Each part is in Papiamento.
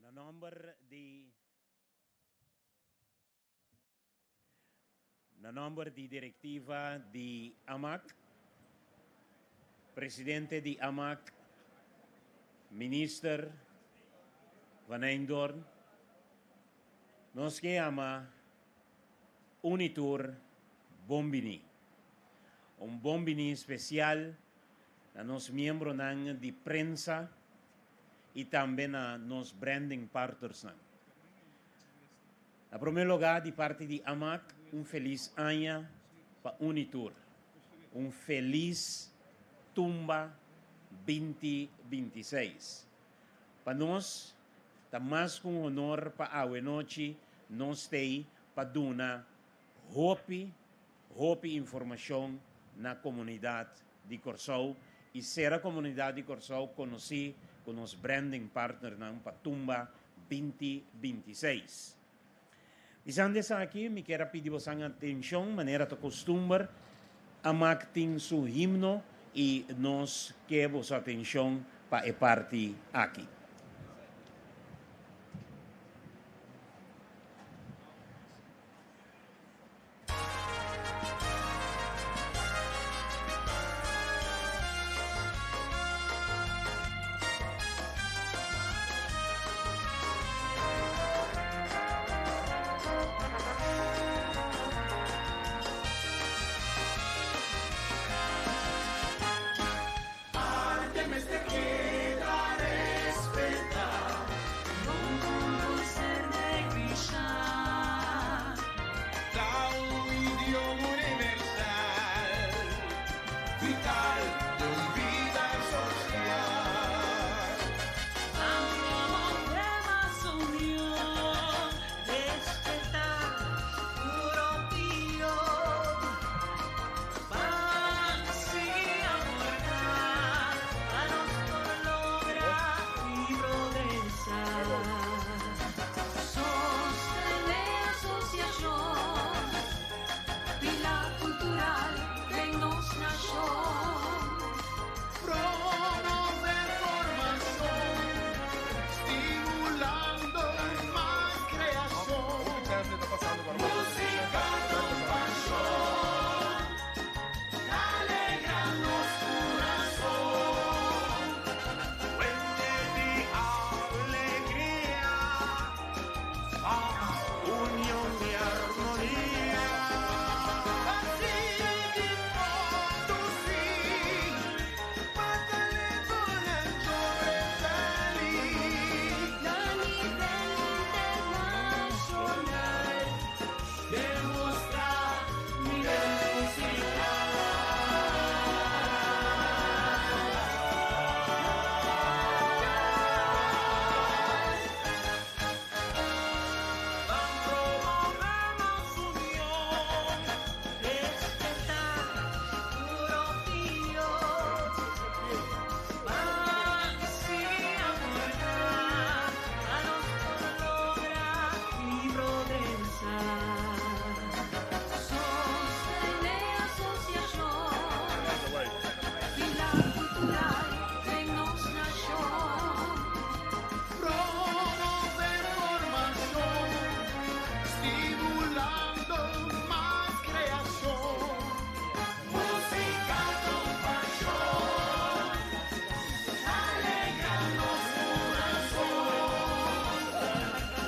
Na nomber di Na nomber di directiva di AMAC, Presidente di AMAC, Minister Van Eindhoorn, nos ke yama un y tur bon bini. Un bon bini special na nos miembronan di prensa y tambe na nos branding partnersnan. Na prome lugar di parti di AMAC un feliz aña pa un y tur. Un feliz Tumba binti 26. Pa nos ta mas cu un honor pa awe nochi nos t'ey pa duna hopi, hopi informacion na comunidad di Corsou y sera comunidad di Corsou conoci cu nos branding partnernan pa Tumba 2026. Bisando esaki mi kier a pidi bosan atencion manera ta costumber AMAC tin su himno y nos ke boso atencion pa e parti aki. Arte mester keda respetá, no por ser neglishá. Ta un idioma universal, vital den un bida sosial. Ban promové mas union, respetá tur opinion. Ban sigui aportá pa nos por logra i progresá. Sostené asosiashon, pila kultural den nos nashon. Promové formashon, stimulando mas kreashon. Músika con pashon, ta alegra nos kurason. Fuente di alegria, paz, union i armonia. Pa sigui produsí, pa talentonan sobresalí. Na nivel internashonal. Demostrá nivel musical. Ban promové nos union. Respetá tur opinion. Ban sigui aportá pa nos por logra i progresá. Sostené asosiashon, pila kultural den nos nashon. Promové formashon, stimulando mas kreashon. Músika con pashon, ta alegra nos kurason.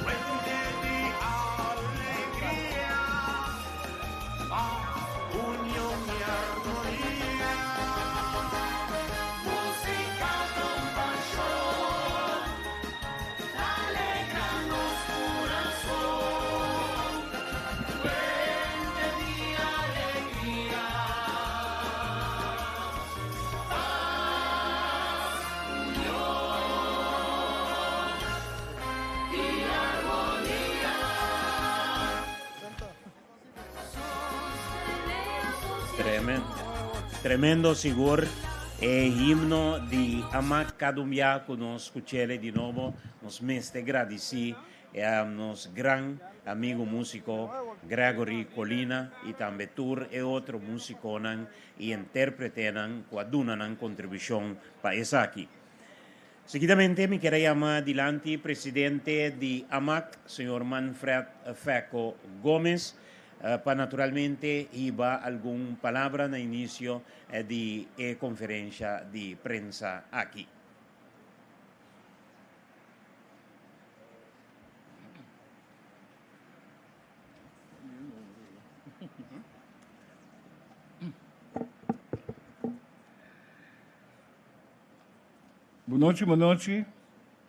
Fuente di alegria, paz, union i armonia. Músika con pashon, ta alegra nos kurason. Fuente di alegria, paz, union i armonia. Sostené Tremendo. asosiashon. Tremendo sigur e himno di AMAC cada un bia cu nos scuchele di nobo nos mester gradici nos gran amigo musico Gregory Colina y tambe tur e otro musiconan y interpretenan cu a duna nan contribucion pa esaki. Seguidamente mi kier a yama dilanti presidente di AMAC, señor Manfred Feco Gomez, pa naturalmente hiba algun palabra na inicio di e conferencia di prensa aki. Bon nochi, bon nochi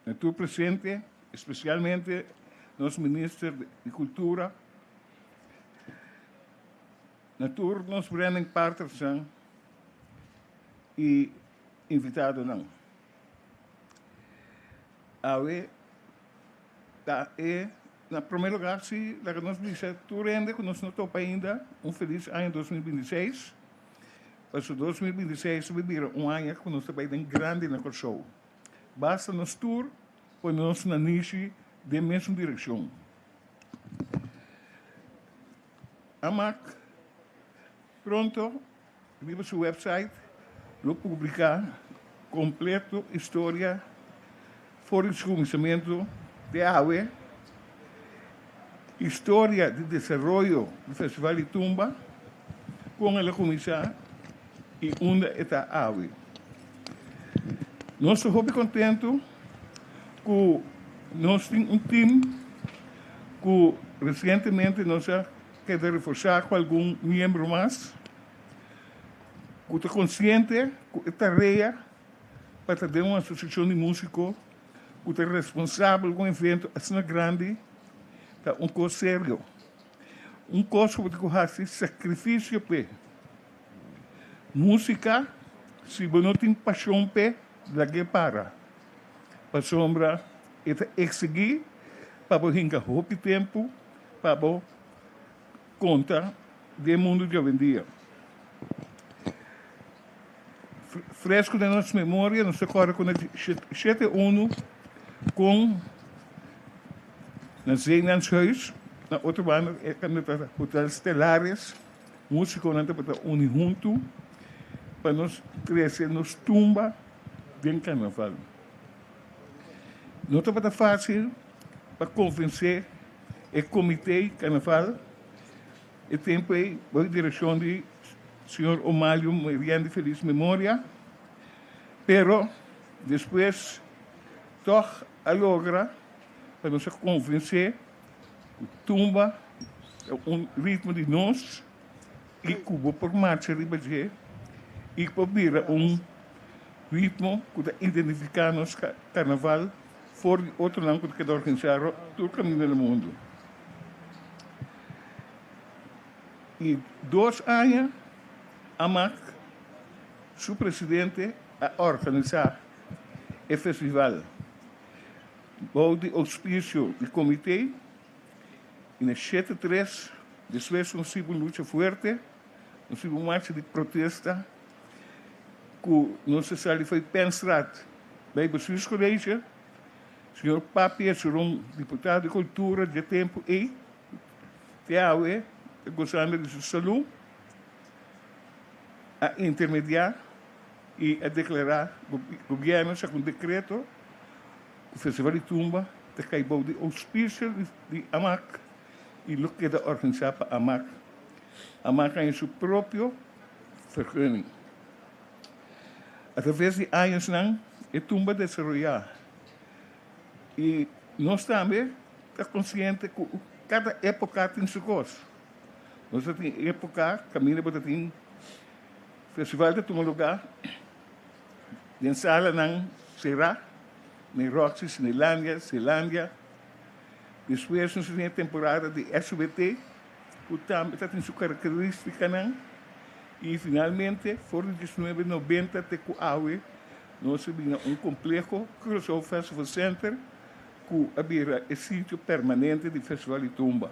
na tur presente, especialmente nos Minister di Cultura, na tur nos branding partnersnan y invitadonan. Awe ta e na prome lugar si laga nos bisa tur hende cu nos no topa ainda un feliz aña 2026. Pasobra 2026 ta bira un aña ku nos ta bai den grandi na Kòrsou. Basta nos tur pone nos nanishi den mesun direkshon. Amak pronto riba su website lo publiká kompleto historia for di su kuminsamentu te awe, historia di desaroyo di Festival di Tumba, kon el a kuminsá i unda e ta awe. Nos ta hopi kontentu ku nos tin un tim ku resientemente nos a keda reforsá ku algun miembro mas ku ta konsiente ku e tarea pa ta den un asosiashon di músiko ku ta responsabel ku un evento asina grandi ta un kos serio. Un kos ku bo tin ku hasi sakrifisio p'e. Músika, si bo no tin pashon p'e, lag'é para. Pasobra e ta eksigí pa bo hinka hopi tempu pa bo konta den mundu di awendia. Fresco den nos memoria, nos ta kòrda ku na 71 kon na Zeelandshuis, na otro banda e kanda ta Hotel Stellaris, músikonan tabata uni huntu pa nos trese nos tumba den karnaval. No tabata fásil pa konvensé e komité karnaval. E tempu ei, bou direkshon di señor Omalio Merian di felis memoria, pero despues tòg a logra pa nos a konvensé ku tumba ta un ritmo di nos i ku bo por marcha riba dje i por bira un ritmo ku ta identifiká nos karnaval for di otronan ku ta keda organisá tur kaminda na mundu. I dos aña Amak su presidente a organisá e festival bou di ouspicio di comité i na 73 despues nos sibi un lucha fuerte, nos sibi un marcha di protesta ku nos a sali fo'i Penstraat bai Bestuurscollege. Señor Papi Esuron, diputado di Cultura dje tempu ei, te awe ta gozando di su salú, a intermediá i a deklará gobièrnu saka un dekreto ku Festival di Tumba ta kai bou di ouspicio di Amak i lo keda organisá pa Amak. Amak haña su propio vergunning. Atraves di añosnan e tumba a desaroyá i nos tambe ta konsiente ku kada époka tin su kos. Nos ta tin époka kaminda bo ta tin festival ta tuma lugá den salanan será, den Roxy, Cinelandia, Zeelandia. Despues nos ta tin e temporada di SVT ku tambe ta tin su karakterístikanan. I finalmente, for di 1990 te ku awe, nos a bira un kompleho, Curaçao Festival Center, ku a bira e sitio permanente di Festival di Tumba.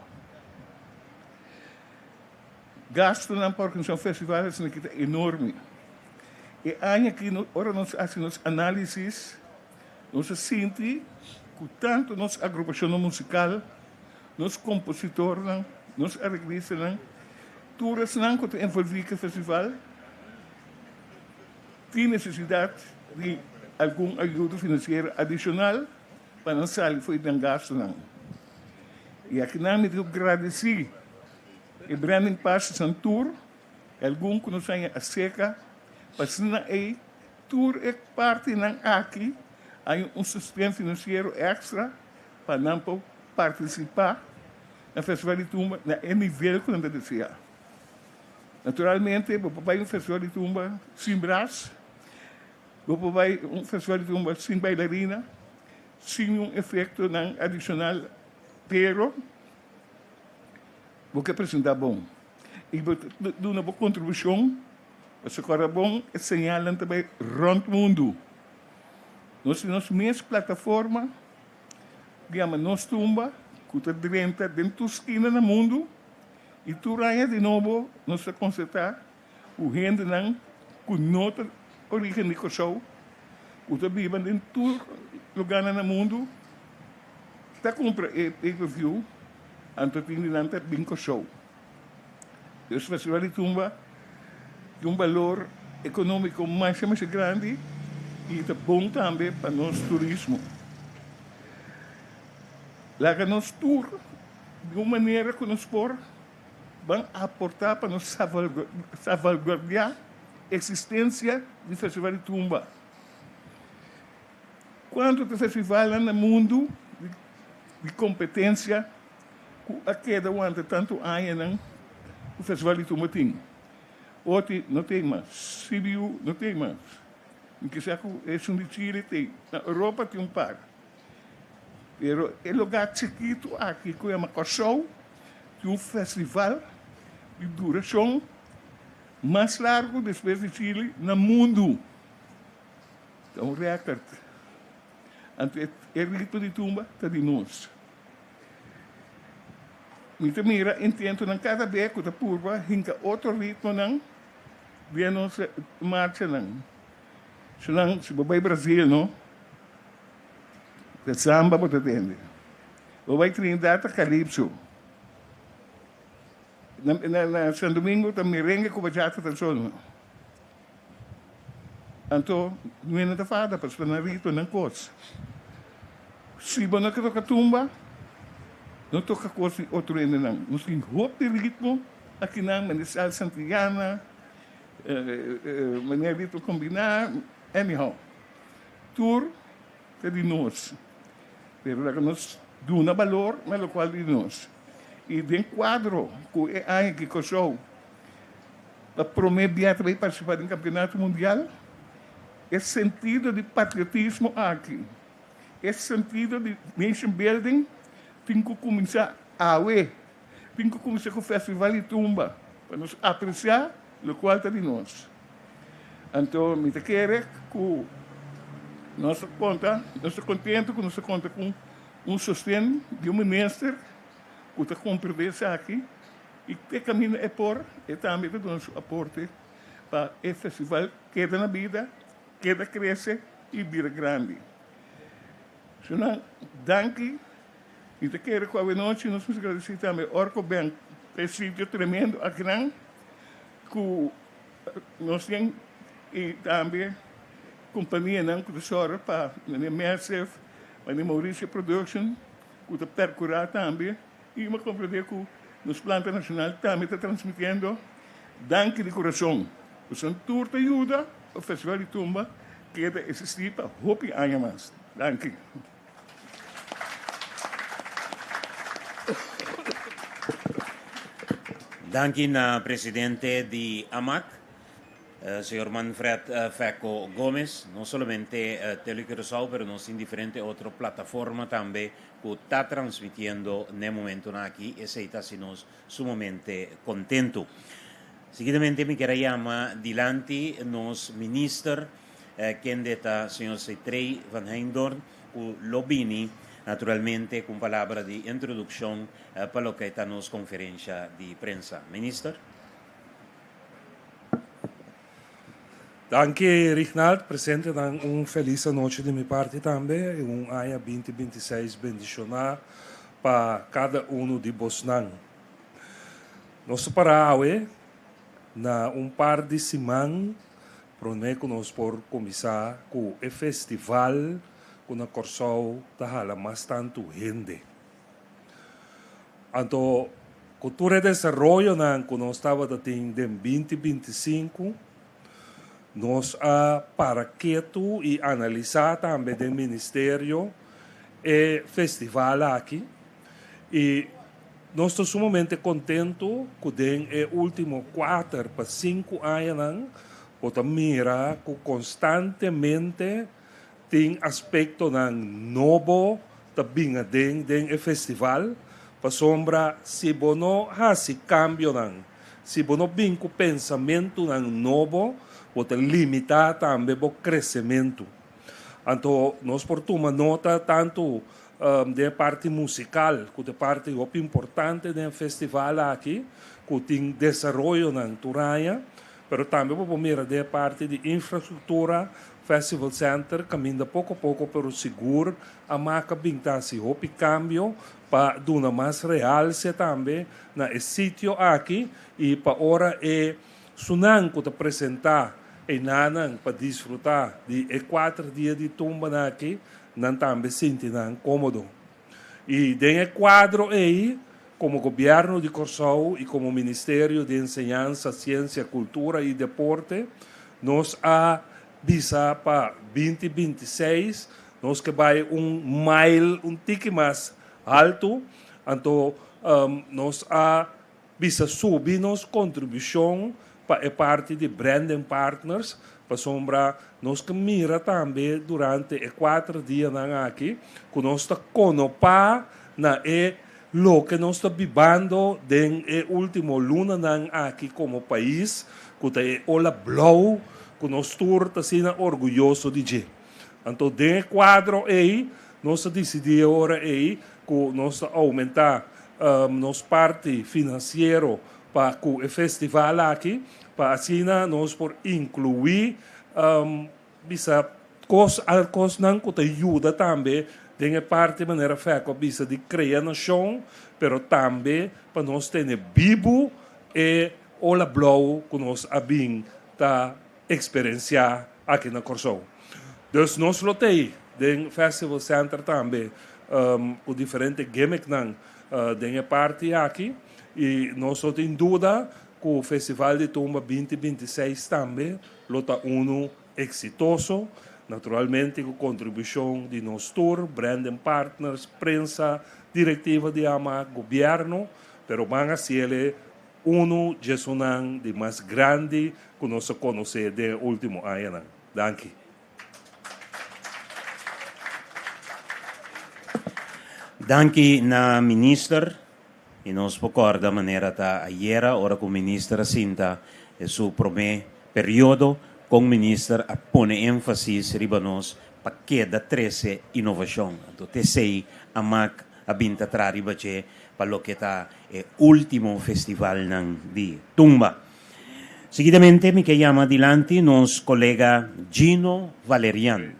Gastunan pa organisá un festival asina aki ta enorme. E aña aki, ora nos a hasi nos análisis, nos a sinti ku tantu nos agrupashonnan musikal, nos kompositornan, nos areglistanan, Tur esnan ku ta envolví ku e festival tin nesesidat di algun ayudo finansiero adishonal pa nan sali for di nan gastunan. I akinan mi ta gradisí e Branding Pastors tur, i algun ku nos haña aserka, pa asina ei tur e partinan aki haña un sosten finansiero èkstra pa nan por partisipá na Festival di Tumba na e nivel ku nan ta deseá. Naturalmente bo por bai un festival di tumba sin bras, bo por bai un festival di tumba sin bailarina, sin un efectonan adicional, pero bo ke presenta bon y bo ta duna bo contribucion pasobra ora bon e señalnan ta bai rond mundu. Nos tin nos mes plataforma ku yama Nos Tumba ku ta drenta den tur skina na mundu. I tur aña di nobo nos ta konstatá ku hendenan ku no ta orígen di Kòrsou, ku ta biba den tur lugánan na mundu, ta kumpra e pay-per-view, anto tin di nan ta bin Kòrsou. Dus Festival di Tumba tin un balor ekonómiko masha masha grandi i ta bon tambe pa nos turismo. Laga nos tur. Di un manera ku nos por ban aportá pa nos salvaguardiá eksistensia di Festival di Tumba. Kuantu ta festivalnan na mundu di kompetensia ku a keda wanta tantu añanan ku Festival di Tumba tin? Oti no tin mas, CBU no tin mas, mi kisa ku esun di Chile tin, na Europa tin un par. Pero e lugar chikitu aki ku yama Kòrsou tin un festival di durashon mas largu despues di Chili na mundu. Ta un rèkòrt. Anto e ritmo di tumba ta di nos. Mi ta mira intentonan kada be ku ta purba hinka otro ritmonan den nos marchanan. Su si bo bai Brasil no. Ta samba bo ta tende. Bo bai Trinidad ta calypso. Na, na, na San Domingo ta merengue ku bachata ta sona. Anto, no ta fada pasobra nan ritmo nan kos. Si bo no ke toka tumba, no toka kos di otro hendenan. Nos tin hopi ritmo akinan, manera salsa antillana, manera ritmo kombiná, anyhow. Tur ta di nos, pero laga nos duna balor na lokual di nos. I den kuadro ku e aña ki Kòrsou pa promé bia ta bai partisipá den Kampeonato Mundial, e sentido di patriotismo aki, e sentido di nation building tin ku kuminsá awe, tin ku kuminsá ku Festival di Tumba pa nos apresiá lokual ta di nos. Anto mi ta kere ku nos ta konta, nos ta kontento ku nos ta konta ku un sosten di un minister ku ta komprendé esaki i te kaminda e por e tambe ta duna su aporte pa e festival keda na bida, keda krese i bira grandi. Sunan, danki. Mi ta kere ku awenochi nos mester gradisí tambe Orco Bank pa e sitio tremendo akinan ku Nos tin i tambe kompanianan ku ta sòru pa manera Massive, manera Mauricio Production ku ta perkurá tambe i mi a komprendé ku nos planta nashonal tambe ta transmitiendo danki di kurason. Pasobra tur ta yuda pa Festival di Tumba keda eksistí pa hopi aña mas. Danki. Danki na presidente di AMAC, señor Manfred Fecco Gomez. No solamente Tele Curaçao, pero nos tin diferente otro plataforma tambe cu ta transmitiendo n'e momentonan aki. Esey ta haci nos sumamente contento. Seguidamente mi kier a yama dilanti nos minister, Kende ta señor Seitrey van Heindorn cu lo bini naturalmente cu un palabra di introduccion pa loke ta nos conferencia di prensa. Minister. Danki Rignald, presentenan un feliz anochi di mi parti tambe y un aña binti binti seis bendiciona pa cada uno di bosnan. Nos ta para awe na un par di siman. Promé ku nos por kuminsá ku e festival ku na Kòrsou ta hala mas tantu hende. Anto ku tur e desaroyonan ku nos tabata tin den 2025, nos a para ketu i analisá tambe den ministerio e festival aki i nos ta sumamente kontentu ku den e último 4 pa 5 añanan bo ta mira ku konstantemente tin aspektonan nobo ta bin den e festival, pasobra si bo no hasi kambionan, si bo no bin ku pensamentunan nobo, bo ta limitá tambe bo kresementu. Anto nos por tuma nota tantu di parti musikal, ku ta parti hopi importante den festival aki, ku tin desaroyonan tur aña, pero tambe por mira di parti di infrastruktura, Festival Center, kaminda poko poko, pero sigur, amak a bin ta hasi hopi kambio pa duna mas realse tambe na e sitio aki i pa ora esnan ku ta presentá einan pa disfrutá di e 4 dia di tumba aki, nan tambe sinti nan kómodo. I den e kuadro ei, komo gobièrnu di Kòrsou i komo Ministerio di Enseñansa, Siensia, Kultura i Deporte, nos a bisa pa 2026, nos ke bai un mile, un tiki mas altu, anto nos a bisa subi nos kontribushon pa e parti di branding partners, pasobra nos ke mira tambe durante e 4 dianan aki, ku nos ta konopá na e loke nos ta bibando den e último lunanan aki komo pais, ku ta e ola blou, ku nos tur ta asina orguyoso di dje. Anto, den e kuadro ei, nos a disidí awor ei ku nos ta oumentá nos parti finansiero pa ku e festival aki, pa asina nos por inkluí bisa kosnan ku ta yuda tambe den e parti manera Feko bisa di krea nashon, pero tambe pa nos tene bibu e ola blou ku nos a bin ta eksperensiá aki na Kòrsou. Dus nos lo tei den Festival Center tambe ku diferente gimmicknan den e parti aki i nos no tin duda ku Festival di Tumba 2026 tambe lo ta unu eksitoso, naturalmente ku kontribushon di nos tur, branding partners, prensa, direktiva di amak, gobièrnu, pero ban hasié unu di esunnan di mas grandi ku nos a konosé den último añanan. Danki. Danki na minister i nos por kòrda manera ta ayera ora ku minister a sinta su promé periodo kon minister a pone énfasis riba nos pa keda trese inovashon. Anto t'esei amak a bin ta traha riba dje pa loke ta e último festivalnan di tumba. Seguidamente mi ke yama dilanti nos kolega Gino Valerian.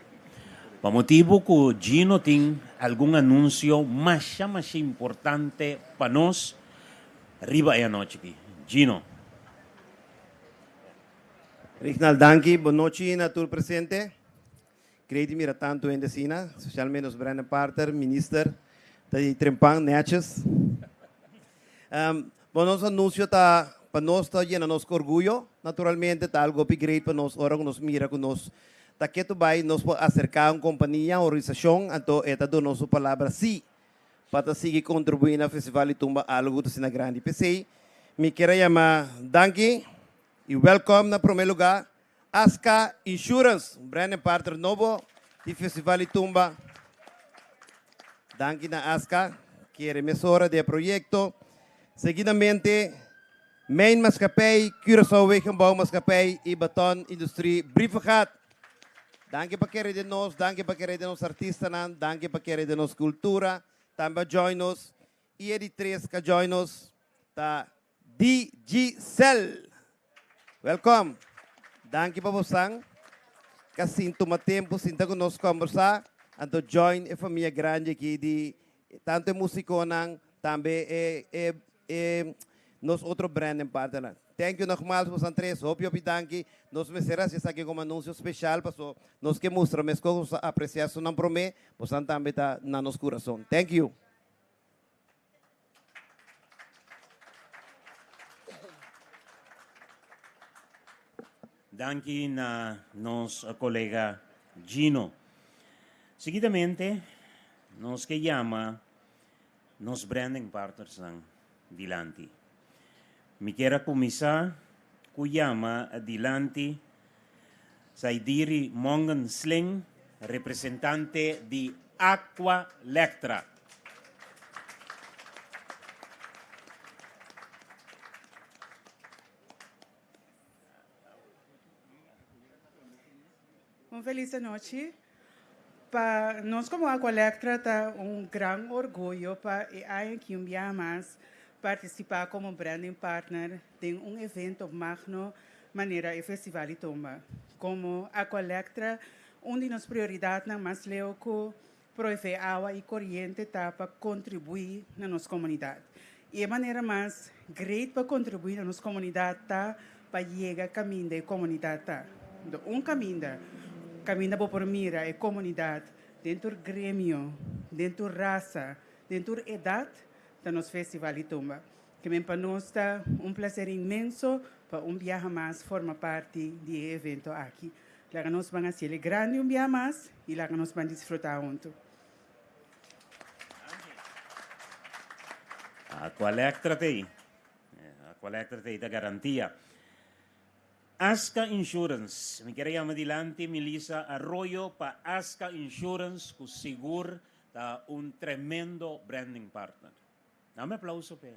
Pa motibu ku Gino tin algun anunsio masha masha importante pa nos riba e anochi aki. Gino. Rignald, danki. Bon nochi na tur presente. Great di mira tantu hende asina, espesialmente nos branding partner, minister, ta di trempan, netjes. Bon, nos anunsio ta, pa nos ta yena nos orguyo, naturalmente, ta algu great pa nos, ora ku nos mira ku nos ta ketu bai, nos por aserká un kompania, organisashon, anto e ta duna nos palabra sí, pa sigui kontribuí na Festival di Tumba algu asina grandi. P'esei, mi ke yama danki i welcome na promé lugá, Aska Insurance, un branding partner nobo di Festival di Tumba. Danki na Aska, ku ta emisora di proyekto. Seguidamente, Mijn Maatschappij, Curaçao Wegenbouw Maatschappij i Beton Industrie Brievengat. Danki pa kere den nos, danki pa kere den nos artistanan, danki pa kere den nos kultura. Tambe join nos. I e di tres ku join nos, ta DG Cell. Welcome. Danki pa boso. Ku a tuma tempu, sinta ku nos kombersá. Anto join e famia grandi aki di tantu e músikonan, tambe e nos otro branding partner. Thank you nogmaals bosan tres, hopi hopi danki. Nos mester hasi esaki como anuncio special paso nos ke mustra mescos nos ta aprecia esunnan prome, bosan tambe ta na nos curason. Thank you. Danki na nos colega Gino. Seguidamente nos ke yama nos branding partnersnan dilanti. Mi kier a kuminsá ku yama dilanti Saidiri Mongen Sling, representante di Aqualectra. Un felis anochi. Pa nos como Aqualectra ta un gran orguyo pa e aña aki un biaha mas participa como branding partner den un evento magno manera e Festival di Tumba. Como Aqualectra un di nos prioridadnan mas leu cu Provee awa y coriente ta pa contribui na nos comunidad. Y e manera mas great pa contribui na nos comunidad ta pa yega caminda e comunidad ta. Ento un caminda, caminda bo por mira e comunidad den tur gremio, den tur rasa, den tur edad ta nos Festival di Tumba. Ke men pa nos ta un placer inmenso pa un biaha mas forma parti di e evento aki. Laga nos ban haciele grandi un biaha mas y laga nos ban disfruta hunto. Aqualectra t'ei. Aqualectra t'ei ta garantia. Asca Insurance. Mi kier a yama dilanti Melissa Arroyo pa Asca Insurance cu sigur ta un tremendo branding partner. Dame aplauso p'e.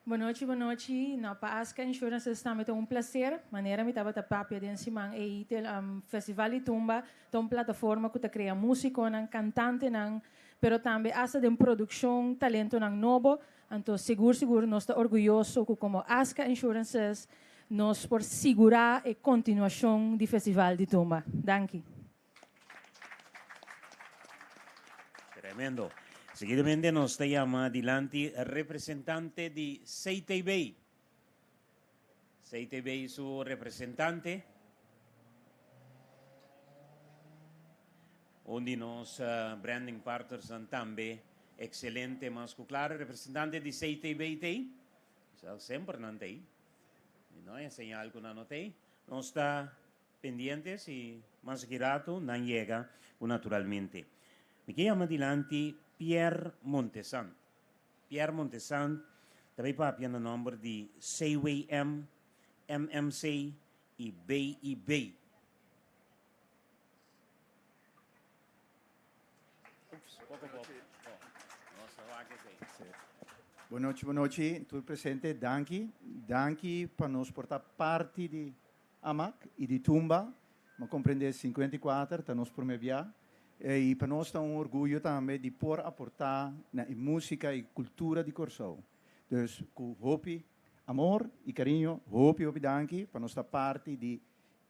Bonochi bonochi, no pa Aska Insurances tambe ta un placer, manera mi tabata papia den siman ei te Festival di Tumba ta un plataforma cu ta crea musiconan, cantantenan, pero tambe hasta den produccion talentonan nobo, anto sigur sigur nos ta orguyoso cu como Aska Insurances nos por sigura e continuacion di Festival di Tumba. Danki. Tremendo. Seguidamente nos ta yama dilanti representante di CTB. CTB su representante. Un di nos eh, branding partners dan tambe excelente mas ku claro. Representante di CTB tei. Semper nan tei. No e señal ku nan no tei. Nos ta Pendiente si mas aki rato nan yega ku naturalmente. Mi ke yama dilanti Pierre Montesant. Pierre Montesant ta bay papia na nomber di CWM, MMC y BIB. Ups, poco poco. Oh, nos ta wak esey. Bon nochi, bon nochi, tur presente. Danki, danki pa nos por ta parti di Amak i di tumba, mi a komprendé 54 ta nos promé bia, i pa nos ta un orguyo tambe di por aportá na e músika i kultura di Kòrsou. Dus ku hopi amor i kariño, hopi hopi danki pa nos ta parti di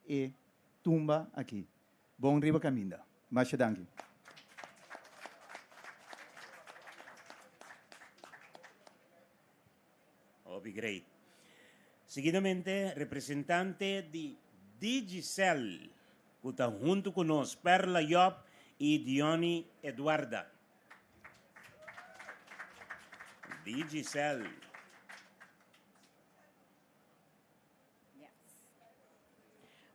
e tumba aki. Bon riba kaminda. Masha danki. Hopi great. Seguidamente representante di Digicel cu ta hunto cu nos Perla Job y Diony Eduarda. Digicel.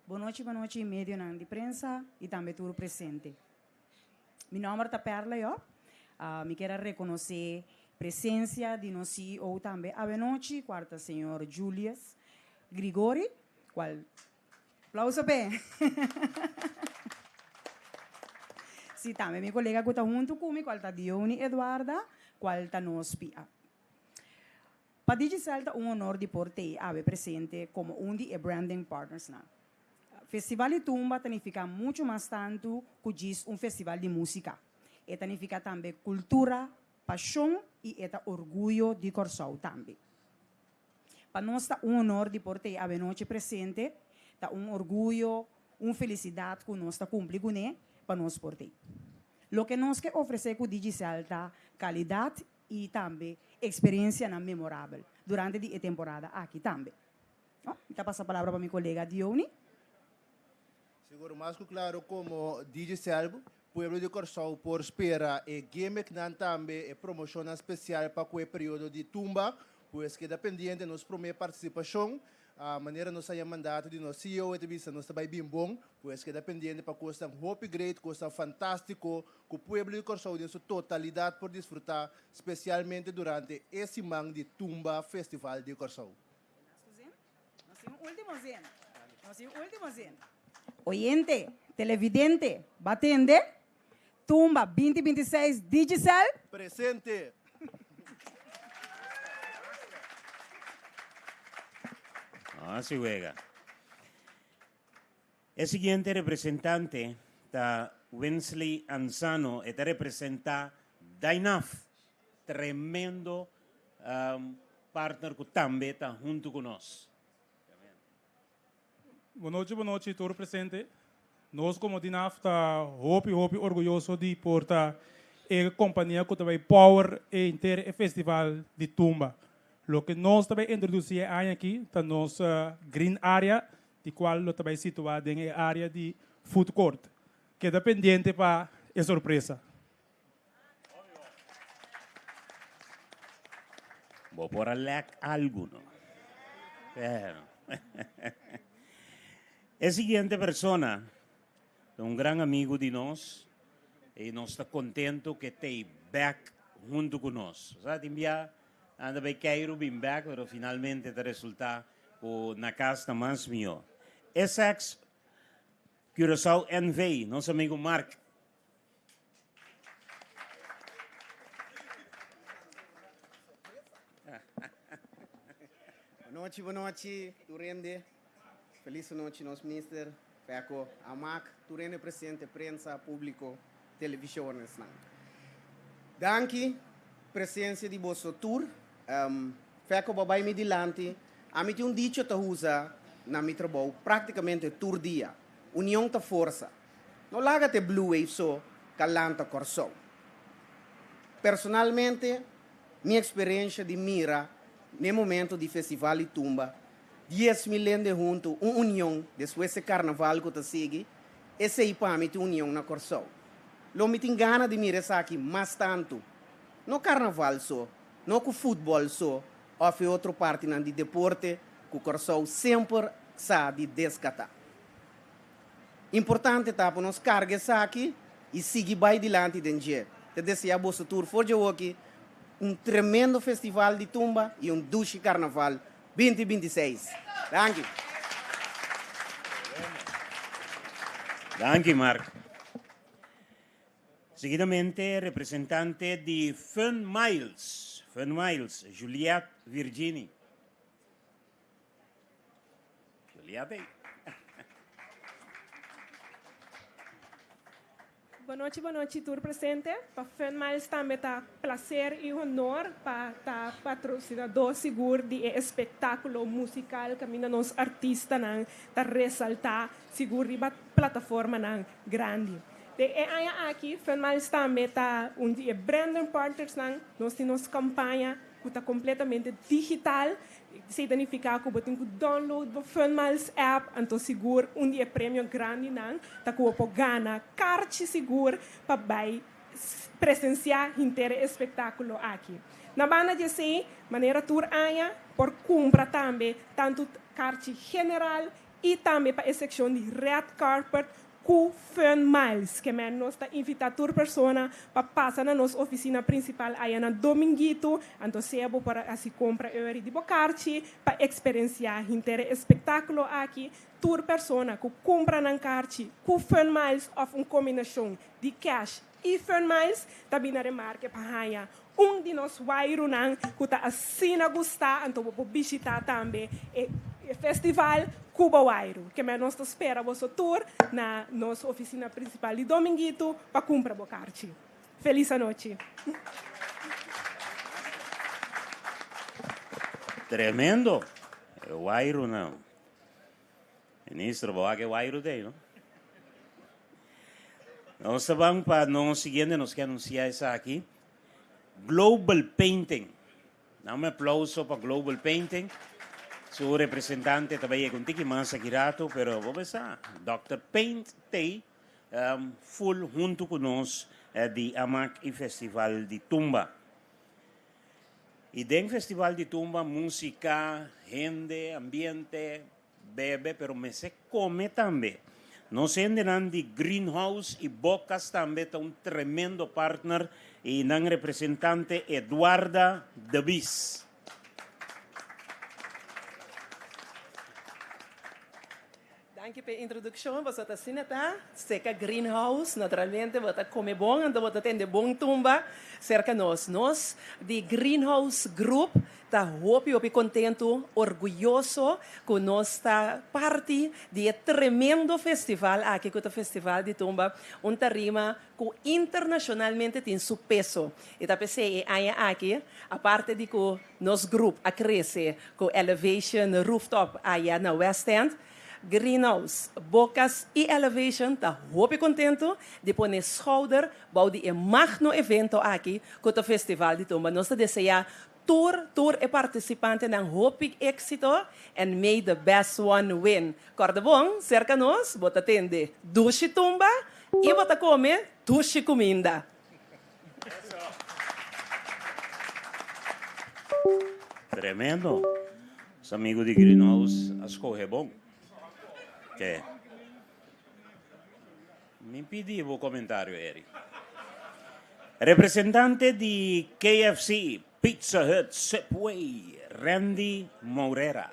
Bon nochi, bon nochi medionan di prensa y tambe tur presente. Mi nomber ta Perla Job. Mi kier a reconoce presencia di nos CEO tambe awenochi, cual ta señor Julius Grigori, cual aplauso p'e. Si tambe mi colega cu ta hunto cu mi, cual ta Diony Eduarda, cual ta nos PA. Pa Digicel ta un honor di por tei awe presente como un di e branding partnersnan. Festival di Tumba ta nifiká muchu mas tantu ku djis un festival di músika. E ta nifiká tambe kultura, pashon i e ta orguyo di Kòrsou tambe. Pa nos ta un honor di por tei awenochi presente, ta un orguyo, un felisidat ku nos ta kumpli kuné pa nos por tei. Loke nos ke ofresé ku Digicel ta kalidat. i tambe eksperensianan memorabel durante di e temporada aki tambe. No, mi ta pasa palabra pa mi kolega Diony. Sigur mas ku klaro komo Digicel, pueblo di Kòrsou por spera e gimmicknan tambe e promoshonnan spesial pa ku e periodo di tumba, pues keda pendiente nos promé partisipashon. Manera nos a haña mandato di nos ceo e ta bisa nos ta bai bin bon, pues keda pendiente pa kosnan hopi great, kosnan fantástiko ku pueblo di Kòrsou den su totalidat por disfrutá spesialmente durante e siman di Tumba Festival di Kòrsou. Nos tin un último zin. Nos tin un último zin. Oyente, televidente, ba tende? Tumba 2026 Digicel. Presente! Así wega. E siguiente representante ta Winsley Anzano, e ta representa Dynaf, tremendo partner ku tambe ta huntu ku nos. Bon nochi, bon nochi tur presente. Nos komo Dynaf ta hopi hopi orguyoso di por ta e kompania ku ta bai power e henter e festival di tumba. Loke nos ta bai introdusí e aña aki ta nos green area di cual lo ta bay situa den e area di food court. Keda pendiente pa e sorpresa. Bo por a lek algu no. Pero e siguiente persona ta un gran amigo di nos y nos ta contento que t'ey back hunto cu nos. Sa tin bia Anda bay keiru bin bek pero finalmente ta resulta cu na cas ta mas miho. Essex Curaçao NV, nos amigo Mark. Bonochi bonochi tur hende. Feliz anochi nos minister Feco Amak, tur hende presente, prensa, publico. Television esnan. Danki presencia di boso tur. Feco bo a bay mi dilanti. Ami tin un dicho ta usa na mi trabou practicamente tur dia. Union ta forsa. No laga te Blue Wave so ka lanta Corsou. Personalmente mi experiencia di mira n'e momento di Festival di Tumba 10,000 hende hunto un union despues e carnaval cu ta sigui Esei pa mi tin union na Kòrsou. Lo mi tin gana di mira esaki mas tantu. No karnaval so, no ku futbòl so òf e otro partinan di deporte ku Kòrsou semper sa di deskatá. Importante ta pa nos karga esaki i sigui bai dilanti den dje. Ta deseá boso tur for djawoki un tremendo festival di tumba i un dushi karnaval 2026. Danki. Danki Mark. Seguidamente representante di Fun Miles, Fun Miles, Juliette Virgini. Juliette. Bon nochi bon nochi tur presente. Pa Fun Miles tambe ta placer y honor pa ta patrocinador sigur di e espectaculo musical caminda nos artistanan ta resalta sigur riba plataformanan grandi. Den e aña aki Fun Miles tambe ta un di e branding partnersnan. Nos tin nos campaña cu ta completamente digital. Esey ta nifica cu bo tin cu download bo Funmiles app, anto sigur un di e premio grandinan ta cu bo por gana karchi sigur pa bay presencia henter e espectaculo aki. Na banda di esey, manera tur aña, por cumpra tambe tanto karchi general y tambe pa e seccion di red carpet Ku Fun Miles, ke men nos ta invitá tur persona pa pasa na nos ofisina prinsipal aya na Dominguito, anto sea bo por a hasi kompra euri di bo karchi pa eksperensiá hinter e espektákulo aki. Tur persona ku kumpra nan karchi ku Fun Miles òf un kombinashon di cash i Fun Miles ta bini na remarke pa haña un di nos wairunan ku ta asina gustá, anto bo por bishitá tambe e festival ku bo wairu. Kemey nos ta spera boso tur na nos ofisina prinsipal di Dominguito pa kumpra bo karchi. Felis anochi! Tremendo! E wairunan. Ministro, bo wak e wairu t'ei, no? Nos ta ban pa nos siguiente, nos ke anuncia esaki. Global Painting. Na un aplauso pa Global Painting. Su representante ta bay yega un tiki mas aki rato, pero bo besa, Dòkter Paint t'ey full hunto cu nos di Amak y Festival di Tumba. Y den Festival di Tumba musica, hende, ambiente, bebe, pero mester come tambe. Nos hendenan di Greenhouse y Bocas tambe ta un tremendo partner y nan representante Eduarda de Bies. Danki p'e introduccion, boso ta asina ta seca Greenhouse, naturalmente bo ta come bon anto bo ta tende bon tumba cerca nos. Nos di Greenhouse Group ta hopi hopi contento, orguyoso cu nos ta parti di e tremendo festival aki cu ta Festival di Tumba, un tarima cu internacionalmente tin su peso. Y ta p'esey e aña aki, aparte di cu nos group a crece cu Elevation Rooftop aya na West End, Greenhouse, Bocas y Elevation ta hopi contento di pone schouder bou di e magno evento aki cu ta Festival di Tumba. Nos ta desea tur tur e participantenan hopi exito and may the best one win. Corda bon, cerca nos bo ta tende dushi tumba y bo ta come dushi cuminda. Tremendo. Nos amigo di Greenhouse a scoge bon. Ke. Mi pidi bo comentario, Eric. Representante di KFC, Pizza Hut, Subway, Randy Mourera.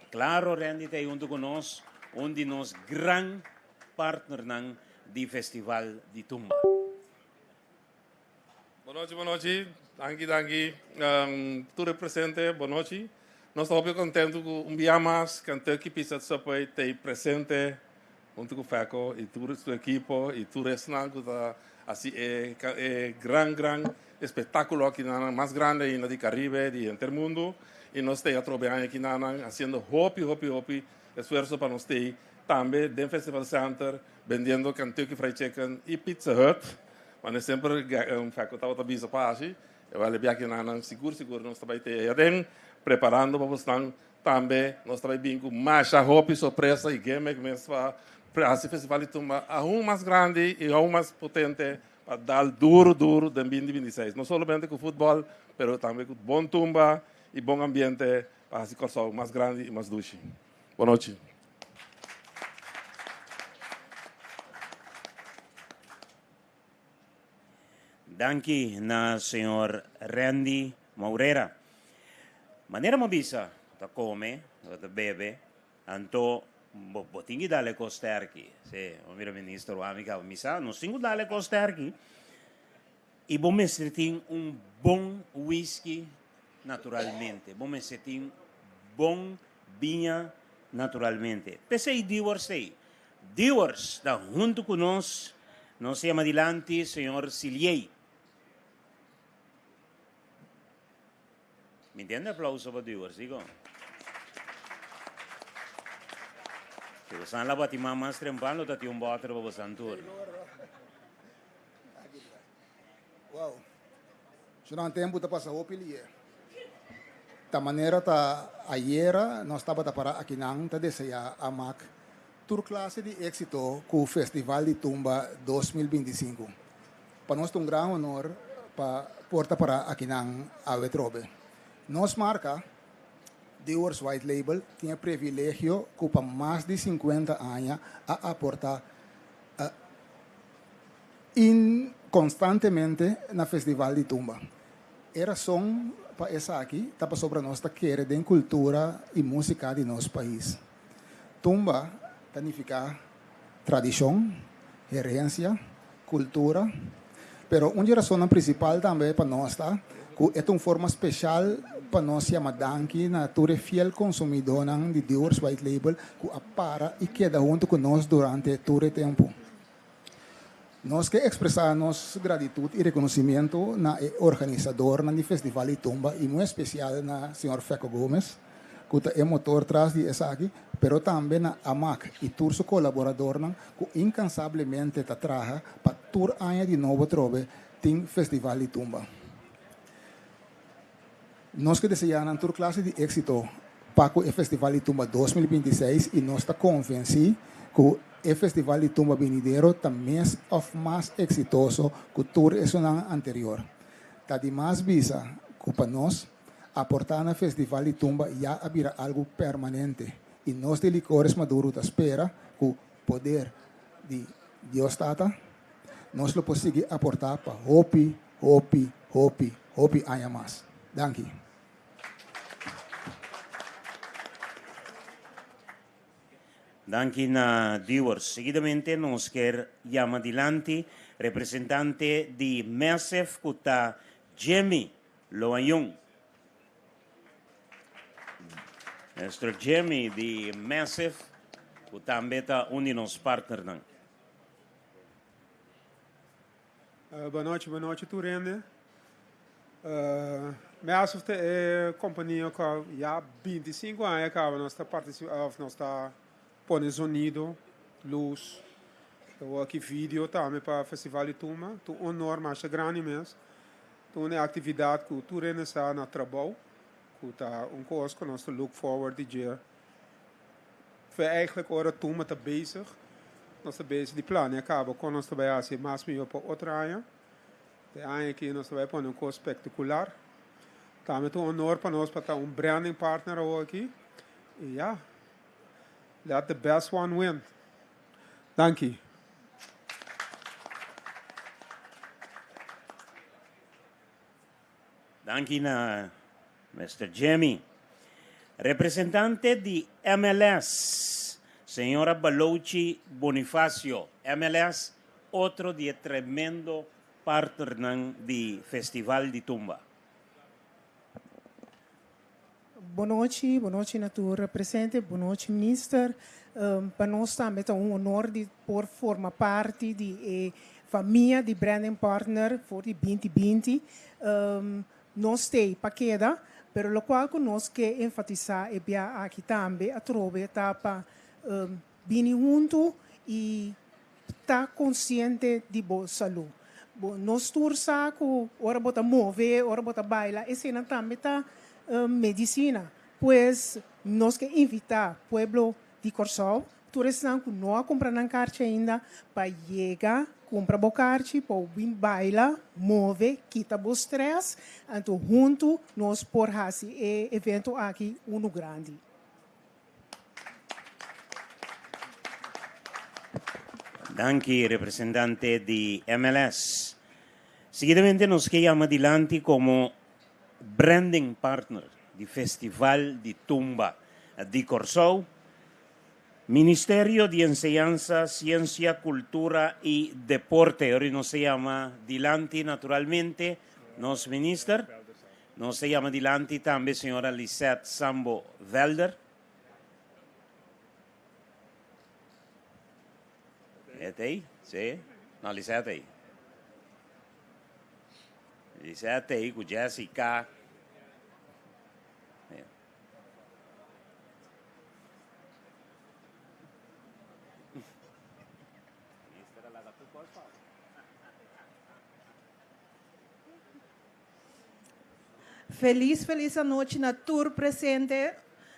Claro Randy ta hunto cu nos, un di nos gran partnernan di Festival di Tumba. Bon nochi, bon nochi. Danki, danki. Tur e presente, bon nochi. Nos ta hopi contento cu un bia mas Kentucky Pizza Subway ta ei presente hunto cu Feco y tur su ekipo y tur esnan cu ta haci e e gran, gran espectaculo aki nan mas grande ainda di Caribe, di henter mundo. Y nos ta ei atrobe aña aki nan haciendo hopi, hopi, hopi esfuerzo pa nos ta ei tambe den Festival Center bendiendo Kentucky Fried Chicken y Pizza Hut. Mane semper Feco tabata bisa pa haci, e bale biaha nan sigur sigur nos ta bay te ei aden preparando pa bosnan. Tambe nos ta bay bin cu masha hopi sorpresa y gimmick mes pa haci Festival di Tumba aun mas grandi y aun mas potente pa dal duro duro den binti binti seis. No solamente cu futbol pero tambe cu bon tumba y bon ambiente pa haci Corsou mas grandi y mas dushi. Bon nochi. Danki na señor Randy Mourera. Manera mo bisa, bo ta come, bo ta bebe, anto bo bo tin ki dal e cos sterki. Si, bo mira minister wak mi caba, mi sa, nos tin cu dal e cos sterki y bo mester tin un bon whisky naturalmente, bo mester tin bon biña naturalmente. P'esey Dewars t'ey. Dewars ta hunto cu nos. Nos ta yama dilanti señor Siliey. Mi ntende aplauso pa Dewars, dico. Si bosan la bati man mas trempan lo ta tin un boter pa bosan tur. Wow. Su nan tempu ta pasa hopi lié. Ta manera ta ayera nos tabata para akinan ta deseá a mak tur klase di éksito ku Festival di Tumba 2025. Pa nos ta un gran honor pa por ta para akinan awe trobe. Nos marka, Dewar's White Label, tin e privilegio ku pa mas di sinkuenta aña a aportá In konstantemente na Festival di Tumba. E rason pa esaki ta pasobra nos ta kere den kultura i músika di nos pais. Tumba ta nifiká tradishon, herensia, kultura, pero un di e rasonnan prinsipal tambe pa nos ta ku e ta un forma speshal pa nos yama danki na tur e fiel konsumidónan di Dewar's White Label ku a para i keda huntu ku nos durante tur e tempu. Nos ke ekspresá nos gratitut i rekonosimiento na e organisadornan di Festival di Tumba i muy espesial na señor Feco Gomez ku ta e motor tras di esaki, pero tambe na Amak i tur su kolaboradornan ku inkansablemente ta traha pa tur aña di nobo trobe. tin Festival di Tumba. Nos ke deseá nan tur klase di éksito pa ku e Festival di Tumba 2026 i nos ta konvensí ku e Festival di Tumba binidero ta mes òf mas eksitoso ku tur esunnan anterior. Ta di mas bisa ku pa nos, aportá na Festival di Tumba ya a bira algu permanente i nos di Licores Maduro ta spera ku poder di Dios Tata nos lo por sigui aportá pa hopi, hopi, hopi, hopi aña mas. Danki. Danki na Dewars. Seguidamente nos kier yama dilanti representante di Massive cu ta Jimmy Loayon. Mister Jimmy di Massive cu tambe ta un di nos partnernan. Bonochi, bonochi tur hende. Massive ta e kompania ku ya 25 aña kaba nos ta partisipá òf nos ta pone zonido, lus, awor aki video tambe pa Festival di Tumba. Ta un honor masha grandi mes. Ta un aktividat ku tur hende sa na trabou, ku ta un kos ku nos ta look forward di dje. Fue eigenlijk ora Tumba ta bezig, nos ta bezig di plania kaba kon nos ta bai hasi mas mihó pa otro aña. E aña aki nos ta bai pone un kos spektakular. Tambe ta un honor pa nos pa ta un branding partner awor aki. I ya, let the best one win. Danki. Danki na Mister Jimmy. Representante di MLS, señora Balouchi Bonifacio. MLS, otro di e tremendo partnernan di Festival di Tumba. Bonochi, bonochi na tur presente, bonochi minister. Pa nos tambe ta un honor di por forma parti di e famia di branding partner for di 2020. Nos t'ei pa keda, pero lokual ku nos ke enfatisá e bia aki tambe atrobe ta pa bini huntu i ta konsiente di bo salú. Bo nos tur sa ku ora bo ta move, ora bo ta baila, eseinan tambe ta medisina. Pues nos ke invitá pueblo di Kòrsou, tur esnan ku no a kumpra nan karchi ainda, pa yega kumpra bo karchi pa bo bin baila, move, kita bo strès, anto huntu nos por hasi e evento aki unu grandi. Danki representante di MLS. Seguidamente nos ke yama dilanti komo branding partner di Festival di Tumba di Kòrsou, Ministerio di Enseñansa, Siensia, Kultura i Deporte. Ora nos ta yama dilanti naturalmente nos minister. Nos ta yama dilanti tambe señora Lisette Sambo Velder. E ta ei? Sí. No, Lisette ei. Lisette ei ku Jessica. Felis felis anochi na tur presente.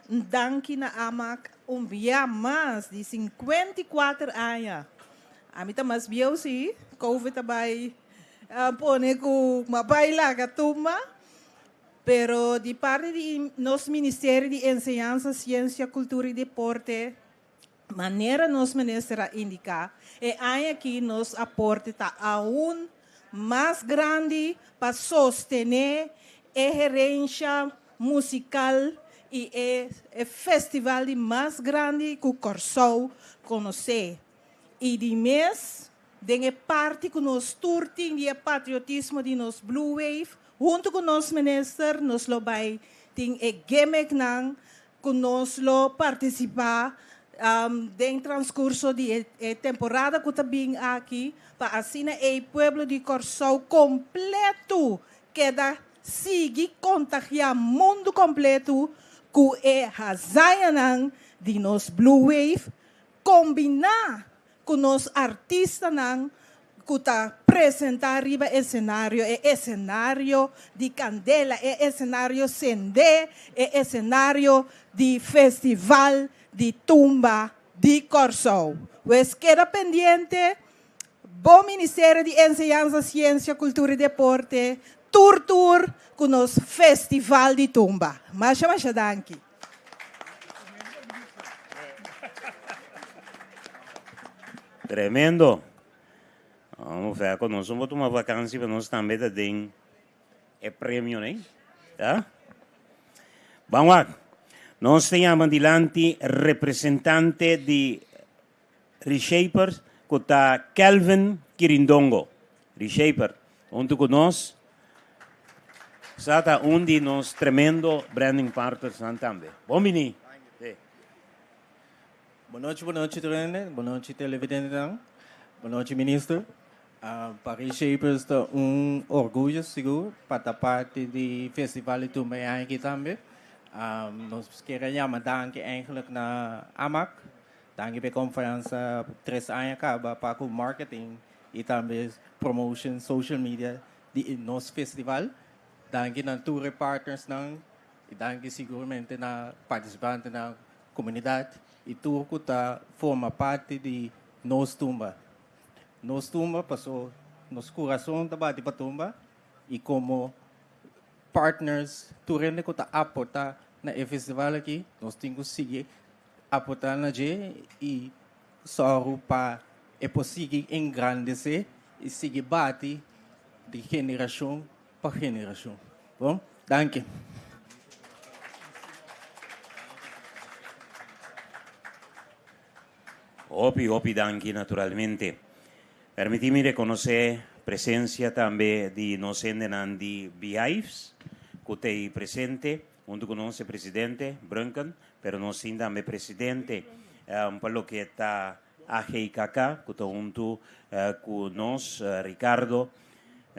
Danki na Amak un bia mas di 54 aña. Ami ta mas bieu si, Covid a bai pone ku m'a bai laga tumba. Pero di parti di nos Ministerio di Enseñansa, Siensia, Kultura i Deporte, manera nos minister a indiká, e aña aki nos aporte ta aun mas grandi pa sostené e herensha musikal i e festival di mas grandi ku Kòrsou konosé. I di mes, den e parti ku nos tur tin di e patriotismo di nos Blue Wave, huntu ku nos minister nos lo bai tin e gimmicknan ku nos lo partisipá den transkurso di e temporada ku ta bin aki pa asina ei pueblo di Kòrsou kompletu keda sigui kontagiá mundu kompletu ku e hazañanan di nos Blue Wave kombiná ku nos artistanan ku ta. presentá riba esenario, e esenario di kandela, e esenario sendé, e esenario di Festival di Tumba di Kòrsou. Pues keda pendiente, bo Ministerio di Enseñansa, Siensia, Kultura i Deporte tur tur ku nos Festival di Tumba. Masha masha danki. Tremendo. Vamos ver con nos vamos tomar vakantie, pero nos tambe ta den e premio, né? Tá? Vamos lá. Nos te llama dilanti representante di Reshapers, ku ta Kelvin Kirindongo. Reshaper, huntu ku nos, sa ta un di nos tremendo branding partners nan tambe. Bon bini. Sí. Bon nochi, bon nochi tur hende, bon nochi televidentenan, bon nochi minister. Pa Reshapers ta un orguyo sigur pa ta parti di Festival di Tumba e aña aki tambe. Nos kier a yama danki eigenlijk na Amak, danki pa e konfiansa tres aña kaba pa ku marketing i tambe promotion social media di nos festival. Danki na tur e partnersnan i danki siguramente na partisipantenan, komunidat i tur ku ta forma parti di nos tumba. Nos tumba paso nos kurason ta bati pa tumba i komo partners tur hende ku ta aporta na e festival aki nos tin ku sigui aporta na dje i sòru pa e por sigui engrandesé i sigui bati di generashon pa generashon. Bon, danki. Hopi, hopi danki naturalmente. Permití mi rekonosé presensia tambe di nos hendenan di Beehives ku ta ei presente huntu ku nos e presidente Brunken, pero nos tin tambe presidente pa loke ta AGKK ku ta huntu ku nos Ricardo.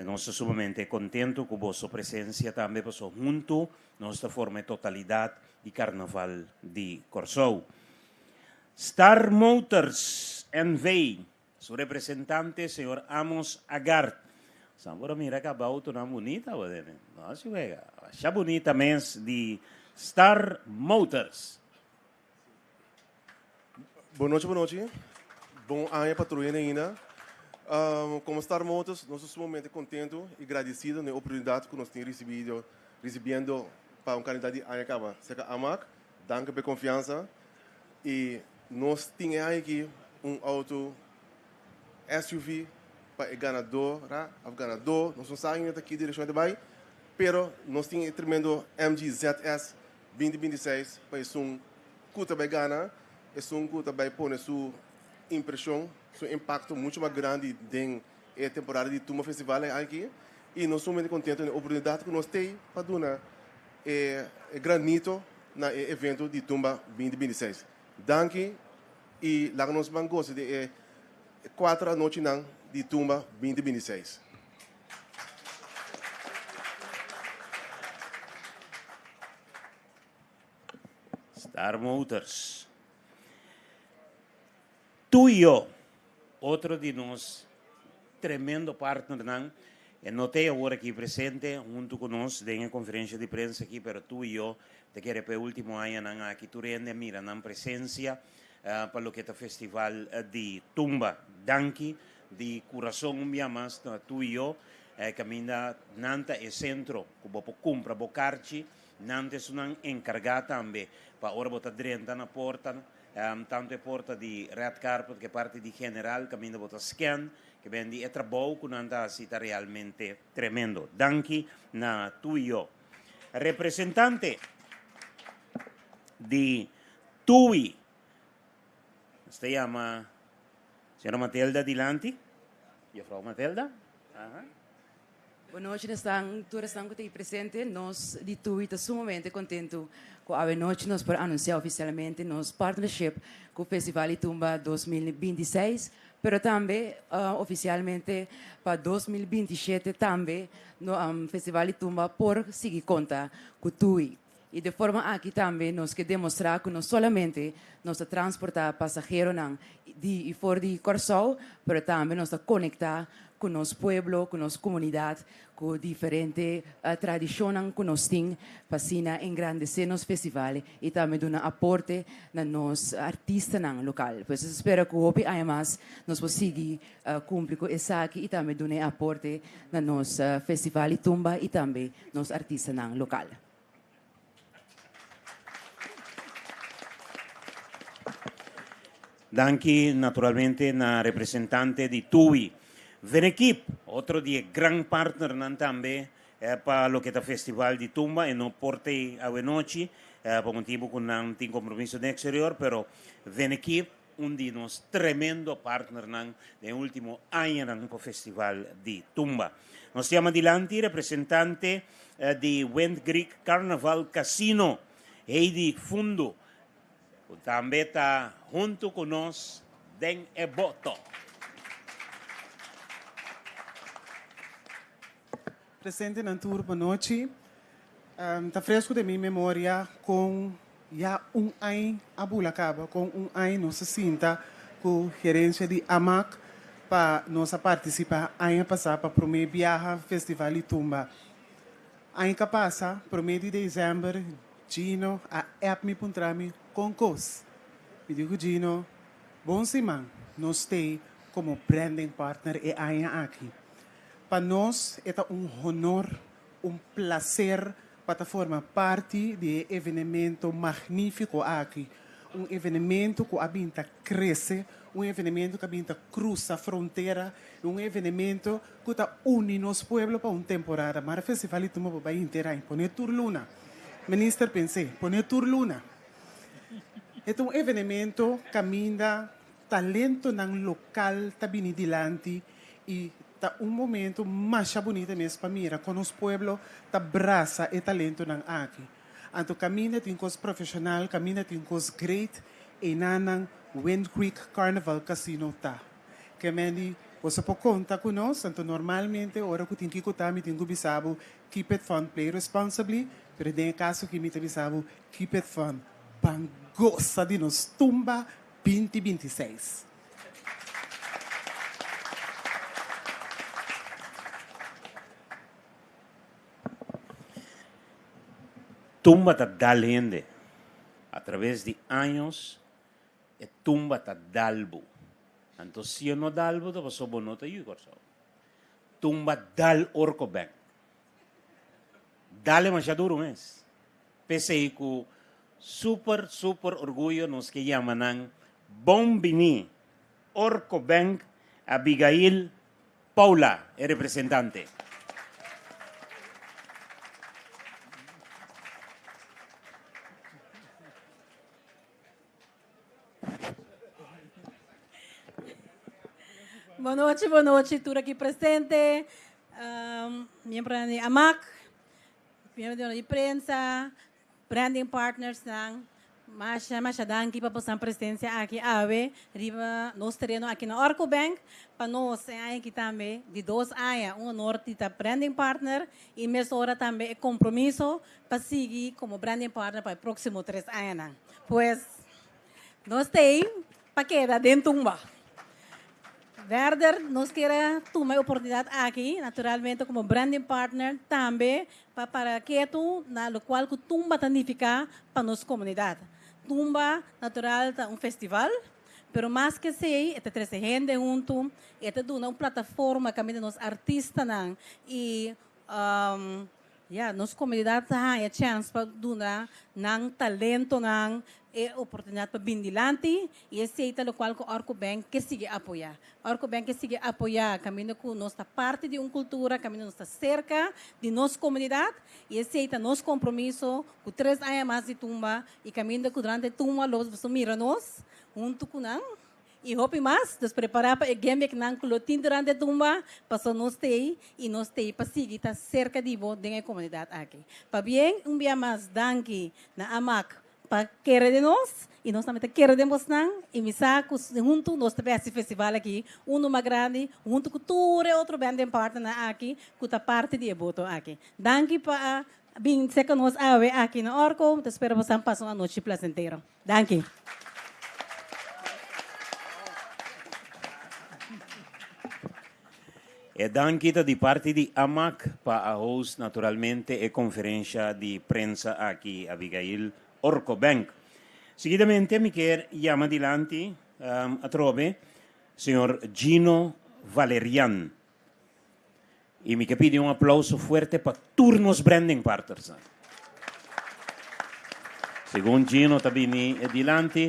Nos ta sumamente kontentu ku boso presensia tambe pasobra huntu nos ta forma e totalidat di Karnaval di Kòrsou. Star Motors NV. Su representante señor Amos Agard. San por a mira caba autonan bunita bo dene. No si wega. Masha bunita mes di Star Motors. Bon nochi, bon nochi. Bon aña pa tur hende ainda. Como Star Motors nos ta sumamente contento y gradecido na e oportunidad cu nos tin ricibido, ricibiendo pa un cantidad di aña caba cerca Amac. Danki pa e konfiansa. I nos tin e aña aki un outo SUV pa e ganadora òf ganadó. Nos no sa ainda ta ki direkshon e ta bai, pero nos tin e tremendo MG ZS 2026 pa esun ku ta bai gana, esun ku ta bai pone su impreshon, su impakto muchu mas grandi den e temporada di Tumba Festival e aña aki. I nos sumamente kontentu na e oportunidat ku nos tei pa duna e granito na e evento di Tumba 2026. Danki y laga nos ban goza di e cuater anochinan di Tumba 2026. Star Motors. Tuyo, otro di nos tremendo partnernan, e no t'e awor aki presente hunto cu nos den e conferencia di prensa aki, pero Tuyo ta kere pa e ultimo añanan aki tur hende a mira nan presencia pa loke ta Festival di Tumba. Danki di curason un bia mas na Tuyo, caminda nan ta e centro cu bo por cumpra bo carchi, nan ta esunnan encarga tambe pa ora bo ta drenta na porta, Tantu e porta di red carpet ku e parti di general kaminda bo ta scan ke ben di e trabou ku nan ta hasi ta realmente tremendo. Danki na Tuyo. Representante di Tui nos ta yama señora Matelda dilanti. Juffrouw Matelda. Aha. Bon nochi esnan tur esnan ku ta ei presente. Nos di Tui ta sumamente kontentu ku awe nochi nos por anunsiá ofisialmente nos partnership ku Festival di Tumba 2026, pero tambe ofisialmente pa 2027 tambe Festival di Tumba por sigui konta ku Tui. I de forma aki tambe nos ke demostrá ku no solamente nos ta transportá pasaheronan di i for di Kòrsou, pero tambe nos ta konektá. ku nos pueblo, ku nos komunidat, ku diferente tradishonnan ku nos tin pa asina engrandesé nos festival i tambe duna aporte na nos artistanan lokal. Pues nos ta spera ku hopi aña mas nos por sigui kumpli ku esaki i tambe duna e aporte na nos festival di tumba i tambe nos artistanan lokal. Danki naturalmente na representante di TUI. Venekip, otro di e gran partnernan tambe pa loke ta Festival di Tumba. E no por t'ei awenochi pa motibu ku nan tin kompromiso den eksterior, pero Venekip un di nos tremendo partnernan den e ultimo añanan pa Festival di Tumba. Nos yama dilanti representante di Wind Greek Carnaval Casino, Heidi Fundo, ku tambe ta huntu ku nos den e boto. Presentenan tur bonochi. Ta fresco den mi memoria con ya un añ a bula caba, con un añ nos a sinta cu gerencia di AMAC pa nos a participa aña pasa pa prome biaha Festival di Tumba. Añ ca pasa, prome di december, Gino a app mi puntra mi con cos. Mi di cu Gino, bon siman, nos stay como branding partner e aña aki. Pa nos e ta un honor, un placer pa ta forma parti di e evenemento magnifico aki, un evenemento cu a bin ta crece, un evenemento cu a bin ta cruza frontera y un evenemento cu ta uni nos pueblo pa un temporada. Mara Festival di Tumba bo bay henter aña, pone tur luna. Minister pens'e, pone tur luna. E ta un evenemento caminda Talentonan local ta bini dilanti y ta un momento masha bunita mes pa mira con nos pueblo ta brasa e talentonan aki. Anto caminda tin cos profesional, caminda tin cos great, einanan Wind Creek Carnival Casino ta. Ke men di, boso por conta cu nos, anto normalmente ora cu tin kico ta mi tin cu bisa bo keep it fun, play responsibly, pero den e caso aki mi ta bisa bo keep it fun, ban gosa di nos tumba 20 26. Tumba ta dal hende. A traves di años e tumba ta dal bo. Anto si e no dal bo ta pasobra bo no ta yu Kòrsou. Tumba dal Orco Bank. Dal e masha duru mes. P'esei ku super super orguyo nos ke yama nan bon bini Orco Bank Abigail Paula e representante. Bon nochi, bon nochi tur aki presente, miembronan di AMAC, miembronan di prensa, branding partnersnan, masha masha danki pa boso presencia aki awe riba nos tereno aki na Orco Bank. Pa nos e aña aki tambe di dos aña un honor di ta branding partner y mesora tambe e compromiso pa sigui como branding partner pa e proximo tres añanan. Pues nos ta ey pa keda den tumba. Verder nos kier a tuma e oportunidad aki naturalmente como branding partner tambe pa para ketu na locual cu tumba ta nifica pa nos comunidad. Tumba natural ta un festival, pero mas ke esey e ta trece hende hunto, e ta duna un plataforma caminda nos artistanan y Ya, nos komunidat ta haña chèns pa duna nan talentonan e oportunidat pa bin dilanti i esei ta lokual ku Orco Bank ke sigui apoyá. Orco Bank ke sigui apoyá kaminda ku nos ta parti di un kultura, kaminda nos ta serka di nos komunidat i esei ta nos kompromiso ku tres aña mas di tumba i kaminda ku durante tumba lo boso mira nos huntu ku nan. I hopi mas, dus prepará pa e gimmicknan ku lo tin durante tumba, paso nos t'ei i nos t'ei pa sigui ta serka di bo den e komunidat aki. Pabien un bia mas danki na Amak pa kere den nos i nos tambe ta kere den bosnan i mi sa ku huntu nos ta bai hasi festival aki unu mas grandi huntu ku tur e otro band en partnernan aki ku ta parti di e boto aki. Danki pa a bin serka nos awe aki na Orco, mi ta spera bosan pasa un anochi placentero. Danki. E danki ta di parti di Amak pa a host naturalmente e konferensha di prensa aki, Abigail Orcobank. Seguidamente mi kier yama dilanti atrobe señor Gino Valerian. I mi ke pidi un aplauso fuerte pa tur nos branding partnersnan. Segun Gino ta bini e dilanti,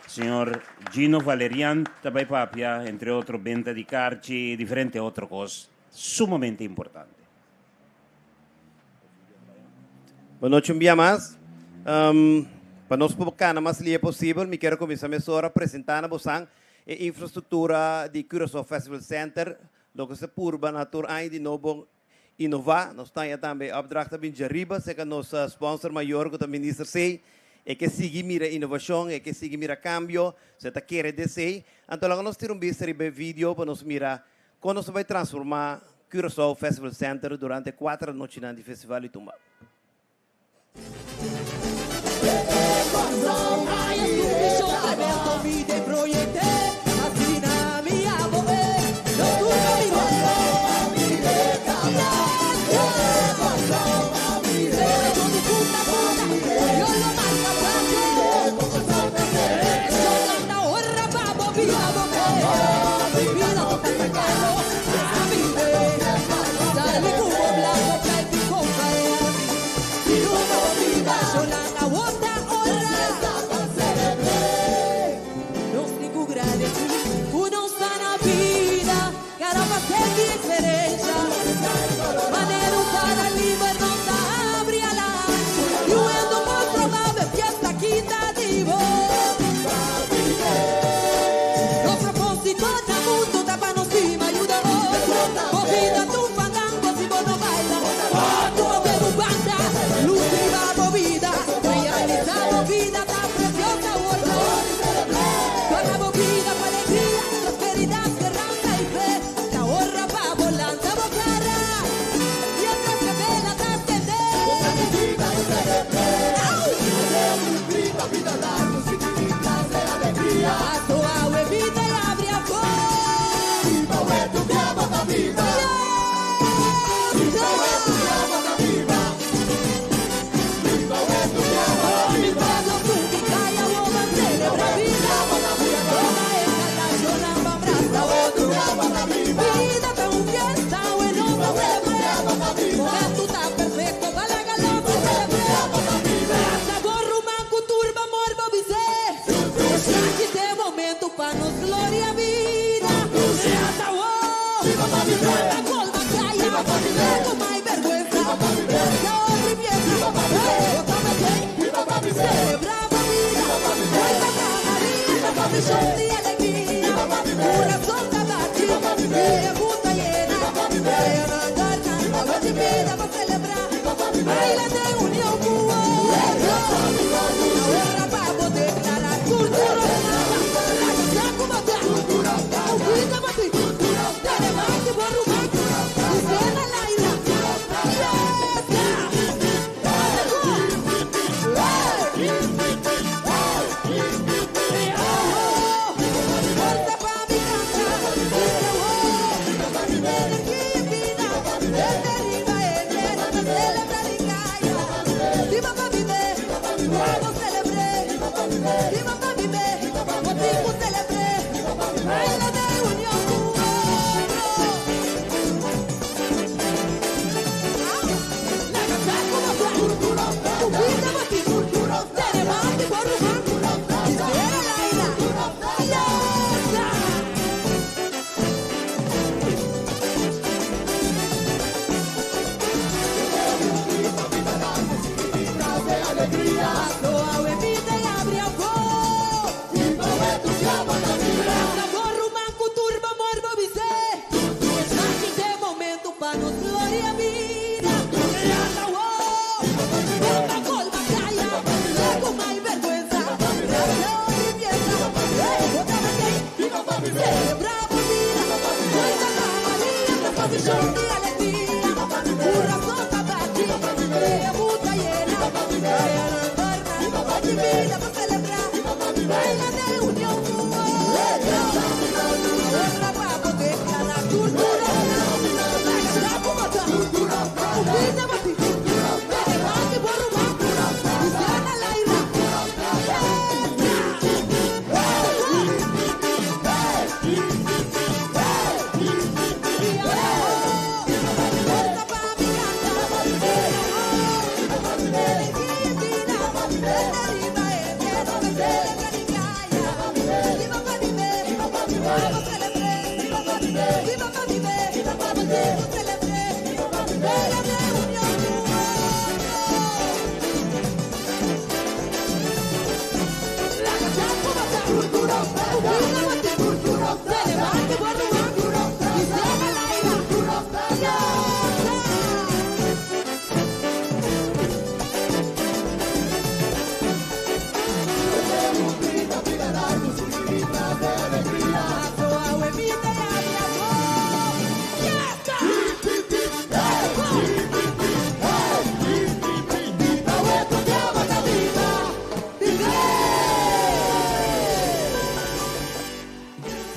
señor Gino Valerian ta bai papia, entre otro benta di karchi i diferente otro kos sumamente importante. Bo nochi un bia mas. Pa nos por kana mas lia posibel, mi kier a kuminsá mesora presentá na bosan e infrastruktura di Curaçao Festival Center. Loke se purba na tur aña di nobo inová. Nos taña tambe e opdracht ta bin djariba serka nos sponsor mayor ku ta Minister Sey. E ke sigui mira inovashon, e ke sigui mira kambio, so e ta kere den esei. Anto laga nos tira un bista riba e video pa nos mira kon nos ta bai transformá Curaçao Festival Center durante e kuater anochinan di Festival di Tumba.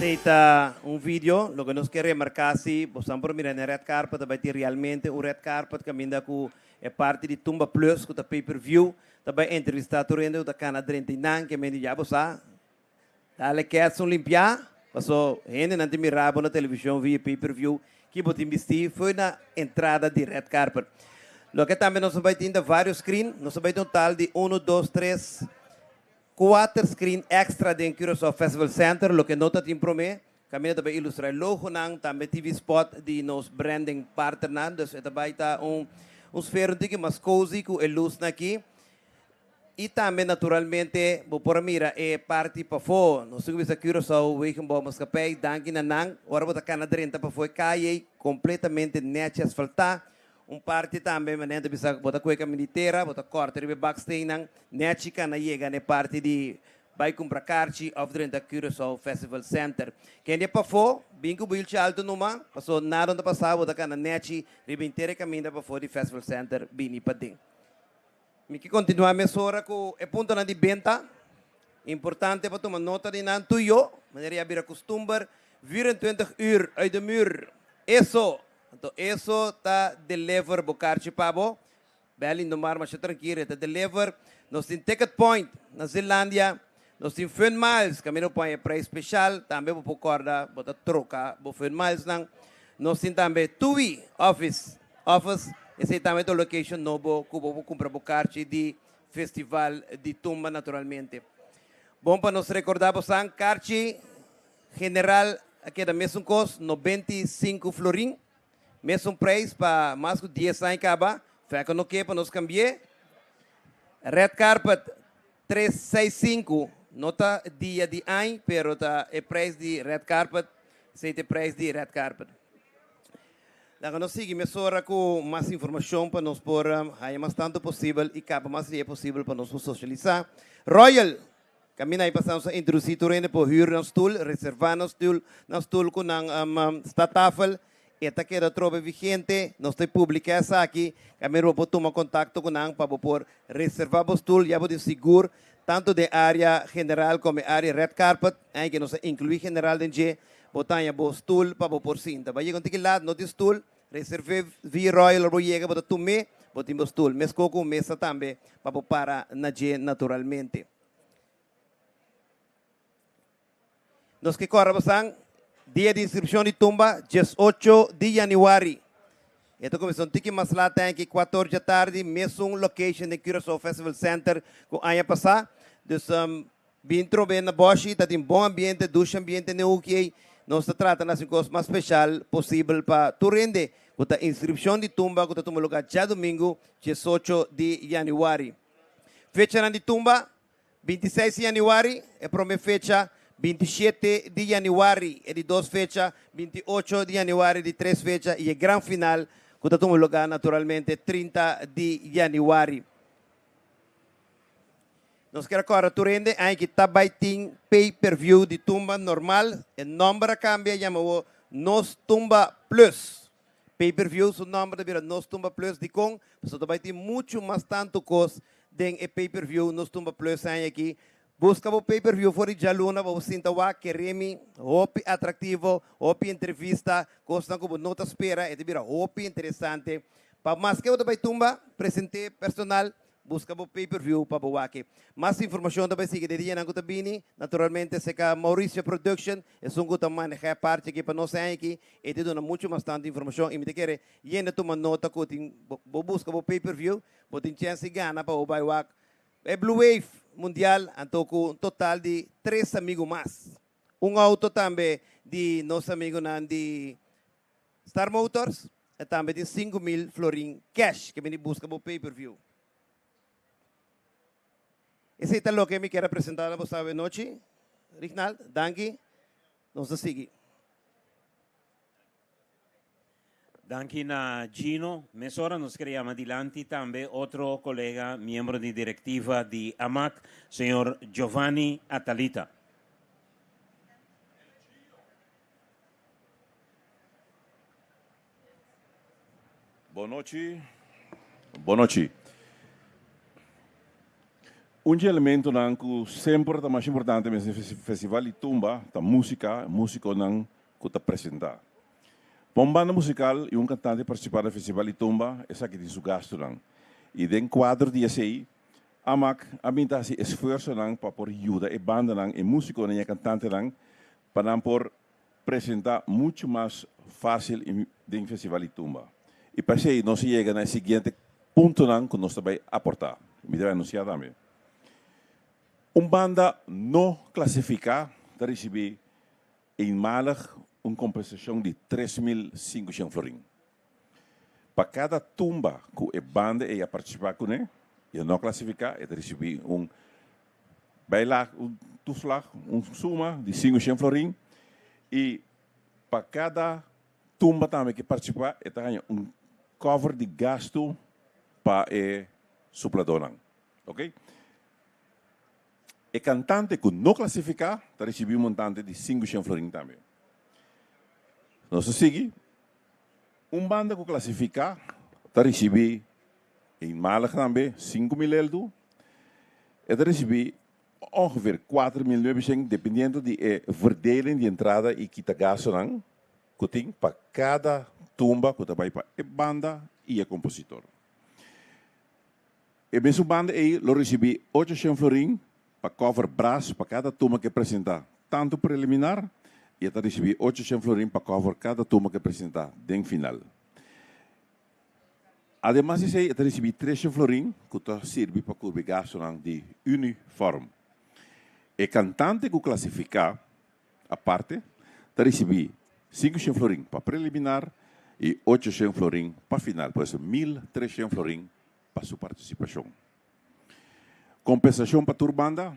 Esey ta un video, loke nos ke remarca si bosan por mira na e red carpet ta bay tin realmente un red carpet caminda cu e parti di Tumba Plus cu ta pay per view ta bay entrevista tur hende cu ta cana drenta y nan ke mende ya bo sa dale kets un limpia paso hendenan tin mira bo na television via pay per view ki bo tin bisti fo'i na entrada di red carpet. Loke tambe nos a bay tin ta varios screen, nos a bay tin un total di uno, dos, tres, Kuater screen extra den Curaçao Festival Center, loke no ta tin prome. Kaminda ta bai ilustra e logonan, tambe TV spot di nos branding partnernan. Dus e ta bai ta un un sfera un tiki mas cozy ku e lusnan aki. I tambe naturalmente bo por a mira e parti pafó. Nos tin ku bisa Curaçao Wegenbouwmaatschappij danki na nan. Ora bo ta kana drenta pafó e kaye ei kompletamente nechi asfaltá. Un parti tambe manera ta bisa bo ta koe kaminda di tera, bo ta kòrta riba e baksteinnan, nèchi kana yega na e parti di bai kumpra karchi òf drenta Curaçao Festival Center. Kende e pafó, bin ku builchi altu numa, paso nada no ta pasa, bo ta kana nèchi riba henter e kaminda pafó di Festival Center bini paden. Mi ke kontinuá mesora ku e puntonan di benta. Importante pa tuma nota di nan tuyo, manera ya bira kustumber, 24 uur uit de muur. Eso! Anto eso ta deliver bo karchi pa bo. Bel Lindomar masha trankil e ta deliver. Nos tin ticket point na Zeelandia. Nos tin Fun Miles kaminda bo por haña prijs special. Tambe bo por kòrda bo ta troka bo Fun Milesnan. Nos tin tambe Tui Office Office. Esei tambe ta un location nobo ku bo por kumpra bo karchi di Festival di Tumba naturalmente. Bon pa nos rekordá bosan karchi General a keda mesun kos, 95 florin, mesun prijs pa mas ku dies aña kaba, fèko no ke pa nos kambi'é. Red carpet tres seis sinku, no ta dia di añ, pero ta e prijs di red carpet, esei ta e prijs di red carpet. Laga nos sigui mesora ku mas informashon pa nos por haña mas tantu posibel i kaba mas rie posibel pa nos por sosialisá. Royal Kaminda ai pasá nos a introdusí tur hende por hür nan stul, reservá nan stul, nan stul ku nan statafel. E ta keda atrobe vigente. Nos ta publiká esaki. Kaminda bo por tuma kontakto ku nan pa bo por reservá bo stul. Ya bo tin sigur tantu den área general komo e área red carpet. Ai ke nos a inkluí general den dje. Bo ta haña bo stul pa bo por sinta. Bo a yega un tiki lat, no tin stul, reserv'é via Royal ora bo yega bo ta tum'é, bo tin bo stul. Meskó ku un mesa tambe pa bo para na dje naturalmente. Nos ke kòrda bosan, dia di inskripshon di tumba, 18 di yanüari. E ta kuminsá un tiki mas lat tanki, kuator djatardi, mesun location den Curaçao Festival Center ku aña pasá. Dus bin trobe na bòshi, ta tin bon ambiente, dushi ambiente den hoeki ei. Nos ta trata na hasi un kos mas speshal posibel pa tur hende ku ta inskripshon di tumba ku ta tuma lugá djadumingu, 18 di yanüari. Fechanan di tumba, 26 di yanüari, e prome fecha, 27 di yanüari, e di dos fecha, 28 di yanüari, di tres fecha, i e gran final ku ta tuma lugá naturalmente 30 di yanüari. Nos kier a kòrda tur hende aña ki ta bai tin pay per view di tumba normal, e nòmber a kambia yama awor Nos Tumba Plus. Pay per view su nomber ta bira Nos Tumba Plus. Dikon? Pasobra ta bai tin muchu mas tantu kos den e pay per view Nos Tumba Plus aña aki. Buska bo pay per view for di djaluna pa bo sinta wak keremi hopi atraktivo, hopi entrevista, kosnan ku bo no ta spera. E ta bira hopi interesante. Pa maske bo ta bai tumba, present'é personal. Buska bo pay per view pa bo wak. Mas informacion ta bay sigui den dianan cu ta bini. Naturalmente seca Mauricio Production, esun cu ta maneha e parti aki pa nos aña aki, e ta duna mucho mas tanto informacion y mi ta kere yenda tuma nota cu tin bo busca bo pay per view, bo tin chance di gana pa bo bay wak. E Blue Wave Mundial anto ku un total di tres amigu mas. Un auto tambe di nos amigunan di Star Motors e tambe tin 5000 florin cash ke bini buska bo pay per view. Esei ta loke mi kier a presenta na boso awe nochi. Rignald, danki. Nos ta sigui. Danki na Gino. Mesora nos ker yama dilanti tambe otro kolega miembro di direktiva di Amak, señor Giovanni Atalita. Bon nochi. Bon nochi. Un dje elementonan ku semper ta mas importante mes festival di tumba ta músika, músikonan ku ta presentá. Pa un banda musikal i un kantante partisipá na festival di tumba esaki tin su gastunan. I den kuadro di esei Amak a bin ta hasi esfuersonan pa por yuda e bandanan, e músikonan i e kantantenan pa nan por presentá muchu mas fásil den Festival di Tumba. I pa esei nos a yega na e siguiente puntonan ku nos ta bai aportá. Mi ta bai anunsiá tambe. Un banda no klasifiká ta risibí eenmalig un kompensashon di 3500 florin. Pa kada tumba ku e banda ei a partisipá kuné i a no klasifiká, e ta risibí un bijlage, un toeslag, un suma di 500 florin. I pa kada tumba tambe ku e partisipá, e ta haña un cover di gastu pa e supladónan. Oké. E kantante ku no klasifiká ta risibí un montante di 500 florin tambe. Nos ta sigui. Un banda ku klasifiká ta risibí eenmalig tambe 5000 eldu. E ta risibí ongeveer 4900 dependiendo di e verdeling di entrada i kita gastunan ku tin pa kada tumba ku ta bai pa e banda i e kompositor. E mesun banda ei lo risibí 800 florin pa cover bras pa kada tumba ku e presentá tantu preliminar i e ta risibí 800 florin pa cover kada tumba ku e presentá den final. Ademas di esei e ta risibí 300 florin ku ta sirbi pa kubri gastunan di uniform. E kantante ku klasifiká aparte ta risibí 500 florin pa preliminar i 800 florin pa final, pues 1300 florin pa su partisipashon. Kompensashon pa tur banda,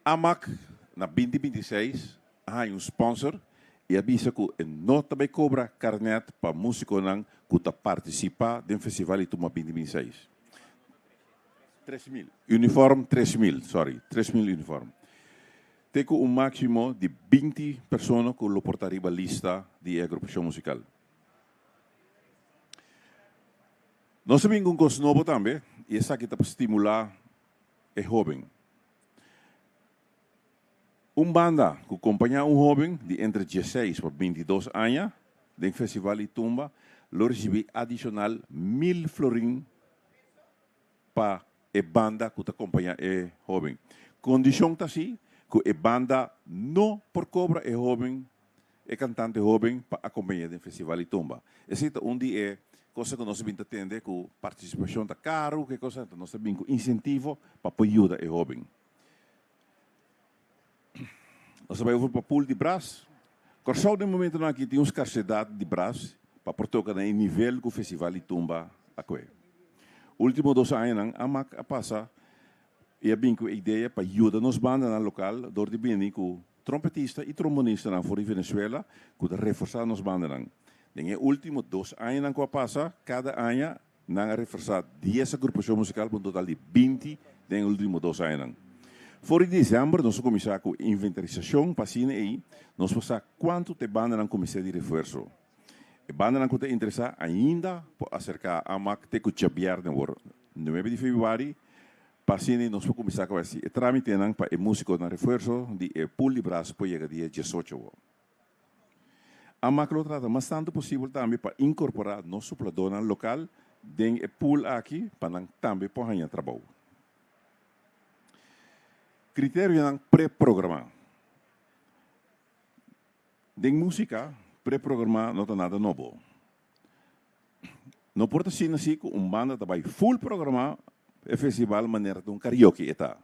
Amak na 2026 a haña un sponsor i a bisa ku e no ta bai kobra karnèt pa músikonan ku ta partisipá den Festival di Tumba 2026. 3000. Uniform 3000, sorry, 3000 uniform. Te ku un máksimo di 20 persona ku lo por ta riba lista di e agrupashon musikal. Nos a bin ku un kos nobo tambe i esaki ta pa stimulá e hóben. Un banda ku kompañá un hóben di entre dieseis pa 22 aña den Festival di Tumba lo risibí adishonal 1000 florin pa e banda ku ta kompañá e hóben. Kondishon ta si ku e banda no por kobra e hóben, e kantante hóben pa akompañ'é den Festival di Tumba. Esei ta un di e kosnan ku nos a bin ta tende ku partisipashon ta karu, ke kos, nos ta bin ku insentivo pa por yuda e hóben. Nos ta bai over pa pool di bras. Kòrsou den momentunan aki tin un skarsedat di bras pa por toka na e nivel ku Festival di Tumba a koe. Último dos añanan Amak a pasa i a bin ku e idea pa yuda nos bandanan lokal dor di bini ku trompetista i trombonistanan for di Venezuela ku ta reforsá nos bandanan. Den e último dos añanan ku a pasa, kada aña Nan a reforsá dies agrupashon musikal pa un total di 20 den e último dos añanan. For di desèmber nos a kuminsá ku inventarisashon pa asina ei nos por sa kuantu ta e bandanan ku mester di refuerso. E bandanan ku ta interesá ainda por aserká Amak te ku djabièrnè awor, 9 di febrüari, pa asina ei nos por kuminsá ku hasi e trámitenan pa e músikonan refuerso di e pool di bras por yega dia 18 awor. Amak lo trata mas tantu posibel tambe pa inkorporá nos supladónan lokal den e pool aki pa nan tambe por haña trabou. Kriterionan preprogramá. Den músika, preprogramá no ta nada nobo. No por ta asina si ku un banda ta bai full programá. e festival manera ta un karaoke e ta.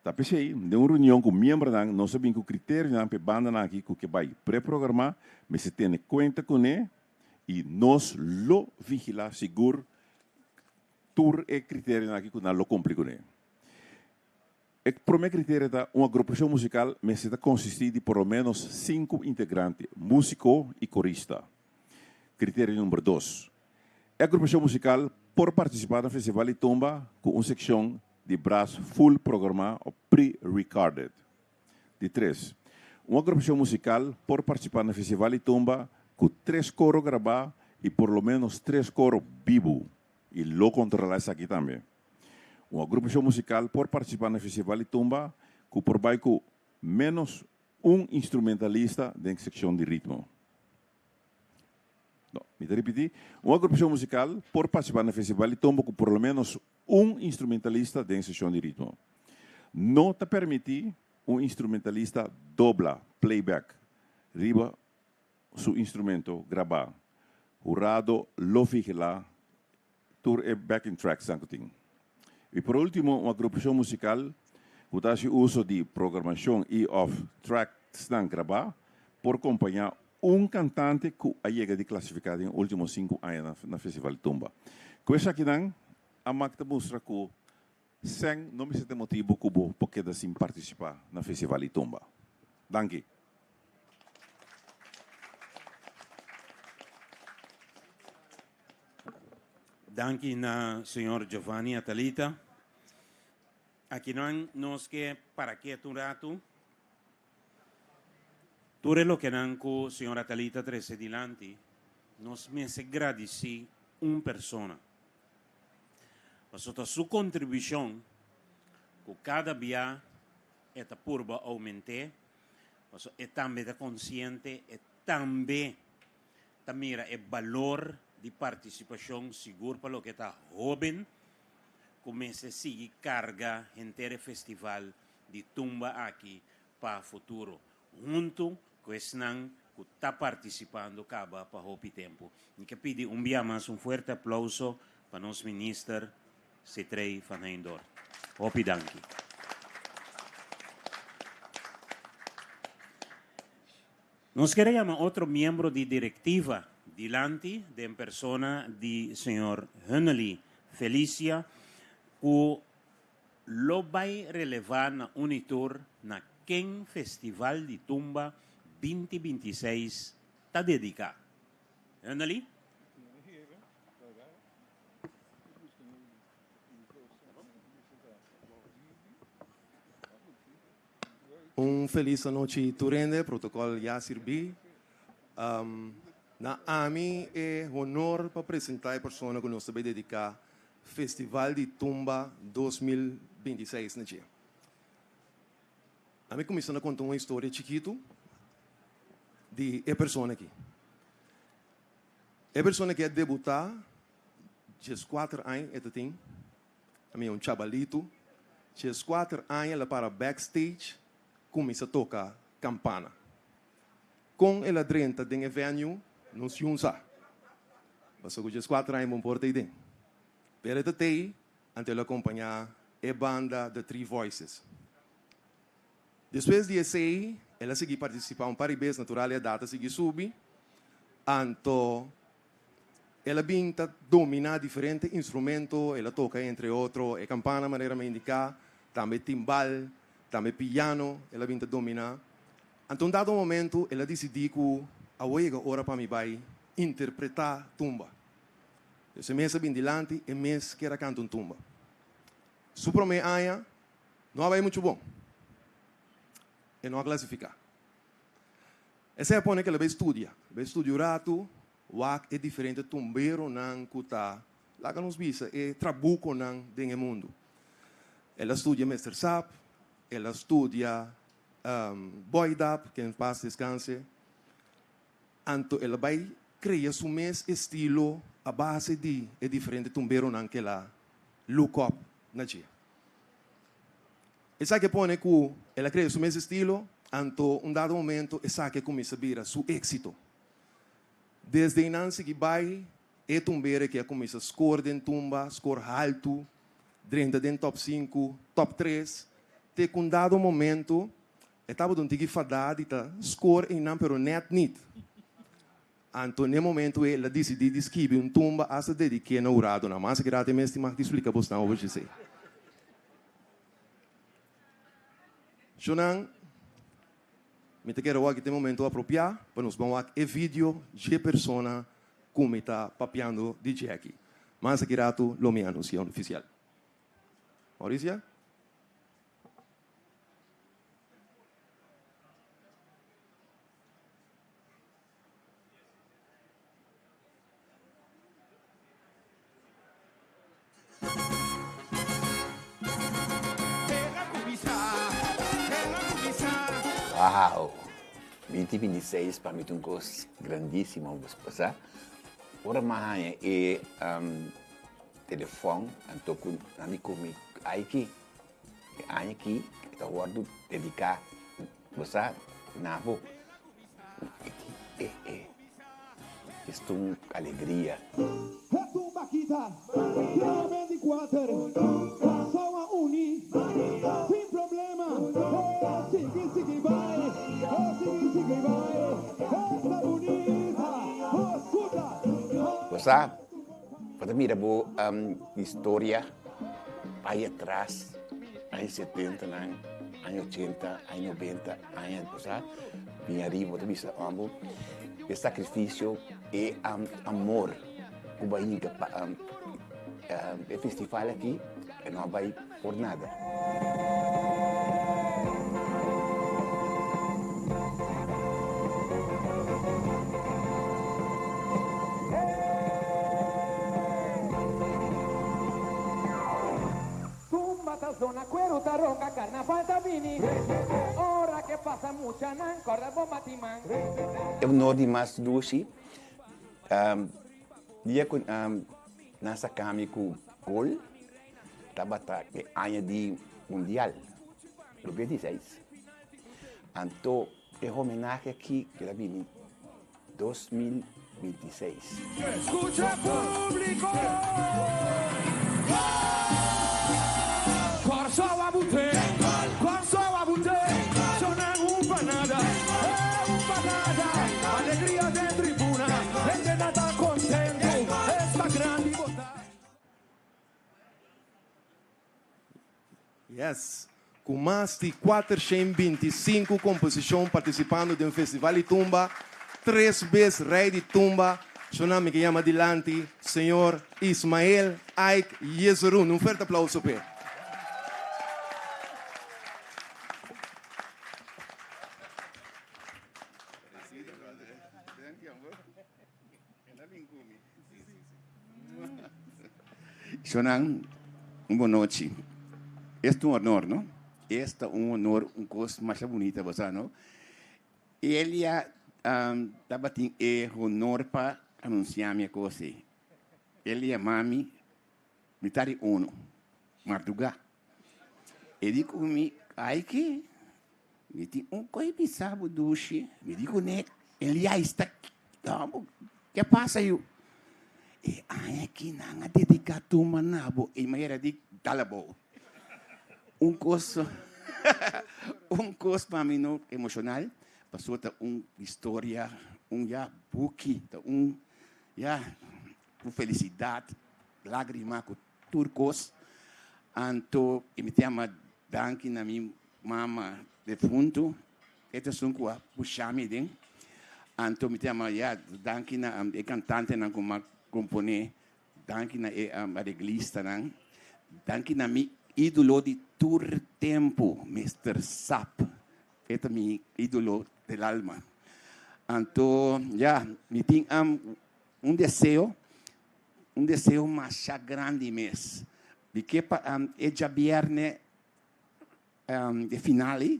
Ta p'esei, den un reunion ku miembronan nos a bin ku kriterionan pa e bandanan aki ku ke bai preprogramá mester tene kuenta kuné i nos lo vigilá sigur tur e kriterionan aki ku nan lo kumpli kuné. E promé kriterio ta un agrupashon musikal mester ta konsistí di por lo ménos sinku integrante, músiko i korista. Kriterio number dos, E agrupashon musikal por partisipá na Festival di Tumba ku un sekshon di bras full programá o pre-recorded. Di tres, Un agrupashon musikal por partisipá na Festival di Tumba ku tres koro grabá i por lo ménos tres koro bibu, i lo kontrolá esaki tambe. Un agrupashon musikal por partisipá na Festival di Tumba ku por bai ku ménos un instrumentalista den sekshon di ritmo. No, mi ta ripití, un agrupashon musikal por partisipá na Festival di Tumba ku por lo ménos un instrumentalista den sekshon di ritmo. No ta permití un instrumentalista dobla, playback, riba su instrumento grabá. Hurado lo vigilá tur e backing tracksnan ku tin. I por último, un agrupashon musikal ku ta hasi uso di programashon i òf tracksnan grabá por kompañá un kantante ku a yega di klasifiká den e último sinku aña na Festival di Tumba. Ku esakinan, Amak ta mustra ku sèn no mester ta e motibu ku bo por keda sin partisipá na Festival di Tumba. Danki. Danki na señor Giovanni Atalita. Akinan nos ke para ketu un ratu. Tur e lokenan ku señor Atalita trese dilanti, nos mester gradisí un persona. Pasobra ta su kontribushon ku kada bia e ta purba oument'é, pasobra e tambe ta konsiente, e tambe ta mira e balor di partisipashon sigur pa loke ta hóben ku mester sigui karga henter e festival di tumba aki pa futuro huntu ku esnan ku ta partisipando kaba pa hopi tempu. Mi ke pidi un bia mas un fuerte aplouso pa nos Minister Sithree van Heydoorn. Hopi danki. Nos kere yama otro miembro di direktiva dilanti den persona di señor Hunnely Felicia ku lo bai relevá na Unitur na ken Festival di Tumba 2026 ta dediká. Hunnely? Un felis anochi tur hende, protocol ya sirbi. Na ami e honor pa presenta e persona cu nos ta bay dedica Festival di Tumba 2026 na dje. Ami cuminsa na conta un historia chikito di e persona aki. E persona aki a debuta 14 aña e ta tin. Ami un chabalitu, 14 aña el a para backstage cuminsa toca campana. Con el a drenta den e venue nos yun sa. Pasobra cu 14 aña bon por ta eyden. Pero e ta tey anto el a acompaña e banda The Three Voices. Despues di esey el a sigui participa un par di bes, natural e edad a sigui subi, anto El a bin ta dominá diferente instrumento, el a toka entre otro e kampana manera mi a indiká, tambe timbal, tambe piano el a bin ta dominá. Anto un dado momento el a disidí ku awor yega ora pa mi bai interpretá tumba. Dus e mes a bin dilanti, e mes kier a kanta un tumba. Su promé aña no a bai muchu bon. E no a klasifiká. Esei a pone ku el a bai studia. El a bai studia un ratu, wak e diferente tumberonan ku ta, laga nos bisa, e trabukonan den e mundu. El a studia Mester Sap, el a studia Boy Dap, ke en pas deskanse. Anto el a bai krea su mes estilo a base di e diferente tumberonan ku el a look up na dje. Esaki a pone ku el a krea su mes estilo, anto un dado momento esaki a kuminsá bira su éksito. Desde einan sigui bai, e tumbero ke a kuminsá skor den tumba, skor haltu. drenta den top sinku, top tres, te ku un dado momento e tabata un tiki fadá di ta score einan pero nèt nit. Anto n'e momento ei el a disidí di skibi un tumba asta dedik'é na huradonan. Mas aki rato e mes tin mag di splika bosnan over djesei. Shunan, mi ta kere wak e ta e momento apropiá pa nos ban wak e video dje persona ku mi ta papiando di dje aki. Mas aki rato lo mi anunsiá un ofisial. Mauricia? Wow! 2026 pa mi ta un kos grandísimo, sa. Ora mi a haña e telefòn anto ku nan di ku mi ai ki e aña aki ta wòrdu dediká bo sa na bo. E e es ta un alegria. Bo sa, bo ta mira bo historia bai atras, aña setentanan, aña ochenta, aña nobenta, aña, bo sa, bin ariba, bo ta bisa amo e sacrificio, e amor ku bo a hinka pa e festival aki, e no a bai por nada. Tumba ta zona, cuero ta ronca, carnaval ta bini. Ora ke pasa muchanan, corda bo batiman. E honor di mas dushi dia ku nan saka mi ku gol tabata e aña di mundial 2016. Anto e homenahe aki keda bini 2026. Escucha publico! Kòrsou a bute, Kòrsou a bute, Sonan un pa nada, eh un pa nada, Alegria den tribuna, hendenan ta kontentu, Esta grandi bo ta. Yes. Ku mas di 425 komposishon partisipando den Festival di Tumba, tres bes Rei di Tumba, su nan mi ke yama dilanti señor Ismael Ike Jesurun. Un fuerte aplauso p'e. Shonan, un bonochi. Es ta un honor, no? Es ta un honor, un kos masha bunita, bo sa, no? Elia tabatin e honor pa anunsiá mi e kos ei. El yama mi mitad di uno, mardugá. E di ku mi, Ai ke? Mi tin un kos bisa bo dushi. Mi di kuné, Elia esta Amo, ke pasa yu? E aña aki nan a dediká tumba na bo i manera di dal abou. Un kos, un kos pa mi no emoshonal, pasobra ta un historia, un ya buki, ta un ya un felisidat, lágrima ku tur kos. Anto i mi ta yama danki na mi mama defuntu. E ta esun ku a pusha mi den. Anto mi ta yama ya danki na e kantantenan ku m'a komponé, danki na e areglistanan, danki na mi ídolo di tur tempu, Mister Sap. E ta mi ídolo del alma. Anto ya, mi tin un deseo, un deseo masha grandi mes. Mi ke pa e djabièrnè E final ei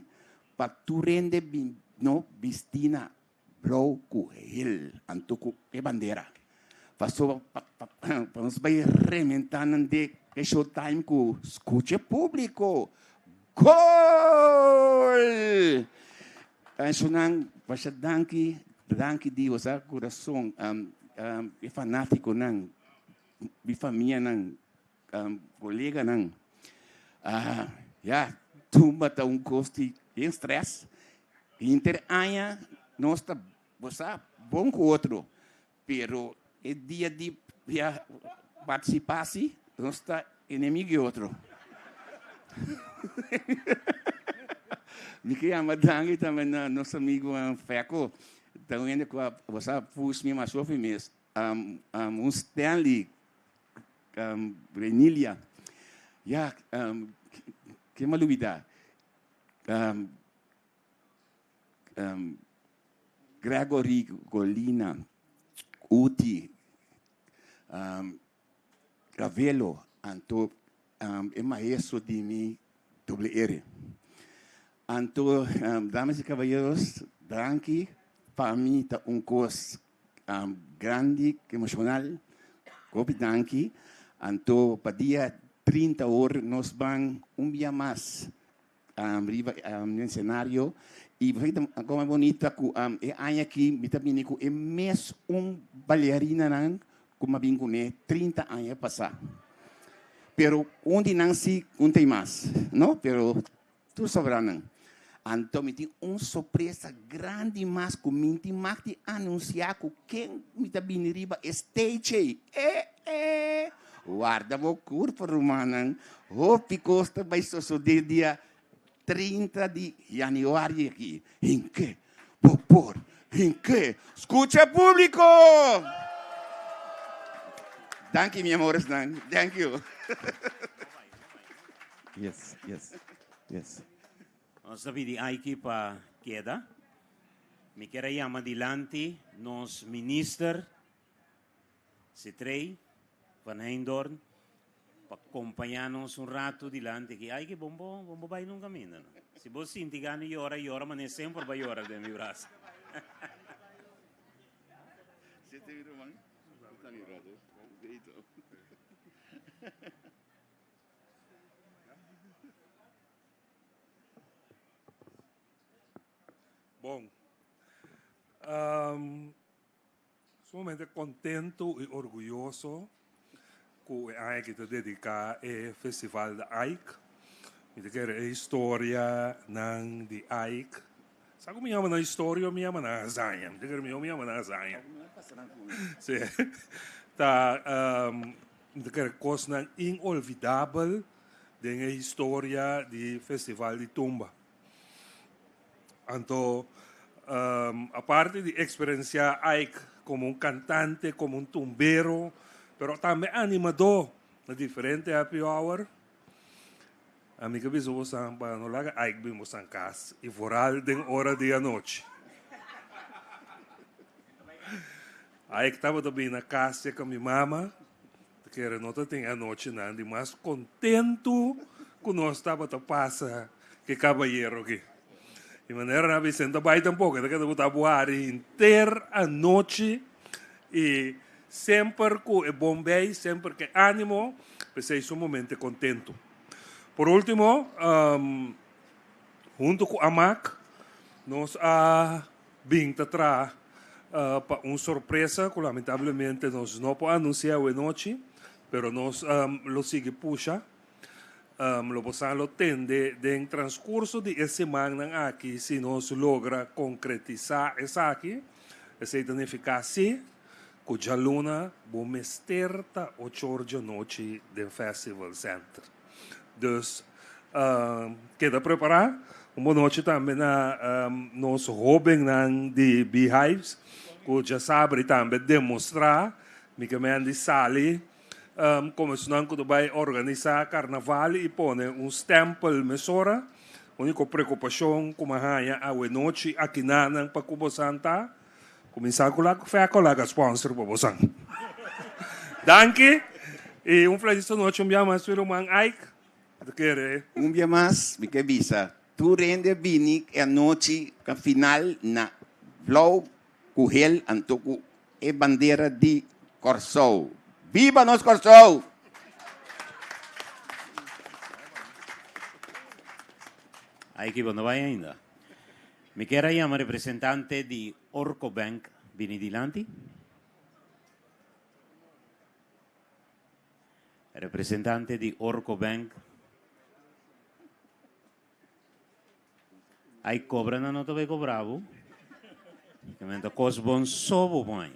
pa tur hende bin no bisti na blou ku hel anto ku e bandera. Pasobra pa pa nos bai rementá nan de e showtime ku skucha e públiko. Gol! Esnan basha danki, danki Dios a kurason e fanátikonan, mi famianan. um, koleganan. Ah, ya, tumba ta un kos di den stress. Hinter aña nos ta, bo sa, bon ku otro. Pero e dia di ya partisipá si, nos ta enemigo di otro. Mi ke yama danki tambe na nos amigo Feco, ta un hende ku a, bo sa, push mi mas hopi mes. Um, um, un Stanley um, Renilia. Ya, um, ke mi a lubida? Um, um, Gregory Golina, Uti, um, Ravelo, anto um, e maestro di mi WR. Anto, um, damas y caballeros, danki. Pa mi ta un kos um, grandi, emocional. Hopi danki. Anto, pa dia 30 or nos ban un dia mas um, riba um, den escenario. Y como bonita ku um, e aña aki mi ta bini ku e mes un bailarina nan ku m'a bin kuné 30 aña pasá. Pero un di nan si un ta mas, no? Pero tur sobra nan. Anto mi tin un sorpresa grandi mas ku mi tin mag di anunsiá ku ken mi ta bini riba e stage ei. Eh, eh! Warda bo kurpa, rumannan. Hopi kos ta bai sosodé dia 30 di yanüari aki. Hinke bo por, hinke. Skucha públiko! Danki, mi amoresnan. Thank you. Yes, yes, yes. Nos ta pidi Aiki pa keda. Mi kier a yama dilanti nos minister Sithree van Heydoorn pa kompañá nos un ratu dilanti aki. Aiki, bon bo, bon bo bai nunka minda no. Si bo sinti gana yora, yora, manera semper bo a yora den mi brasa. Bon. Um, sumamente contento y orgulloso ku e aña aki ta dedica e festival di Ike. Mi ta kere e historia nan di Ike. Sa ku mi yama nan historia o mi yama nan hazaña? Mi ta kere mihor mi yama nan hazaña. Si. Ta um, mi ta kere kosnan inolvidabel den e historia di Festival di Tumba. Anto, aparte di eksperensiá Ike komo un kantante, komo un tumbero, pero tambe animadó na diferente happy hour, ami ke bisa bosan pa no laga Ike bin bosan kas i foral den ora di anochi. Ike tabata bin na kas cerca mi mama. Ta kere no ta tin e anochinan di mas kontentu ku nos tabata pasa ku e kabayero aki. Di manera nan bisa e no ta bai tampoko, e ta keda ku ta buhari henter anochi i semper ku e bon bei, semper ku e animo, p'esei sumamente kontentu. Por ultimo, huntu ku Amak nos a bin ta traha pa un sorpresa ku lamentablemente nos no por anunsia awe nochi, pero nos lo sigui pusha. Lo bosan lo tende den transkurso di e simannan aki si nos logra konkretisá esaki. Esei ta nifiká si ku djaluna bo mester ta ocho or djanochi den Festival Center. Dus keda prepará. Un bon nochi tambe na nos hóbennan di Beehives ku djasabri tambe demostrá mi ke men di sali komo esnan ku ta bai organisá karnaval i pone un stèmpel mesora. Úniko preokupashon ku mi a haña awe nochi akinanan pa ku bosan ta Kuminsá ku la fèko laga sponsor pa bosan. Danki i un feliz nochi un bia mas mi ruman Ike. Mi ta kere. Un bia mas mi ke bisa tur hende bini e anochi final na blou ku hel anto ku e bandera di Kòrsou. Biba nos Kòrsou! Ike bo no bai ainda? Mi kier a yama representante di Orco Bank bini dilanti. Representante di Orco Bank. Ay cobra na no ta bay cobra bo. Kementa kos bon so bo pon.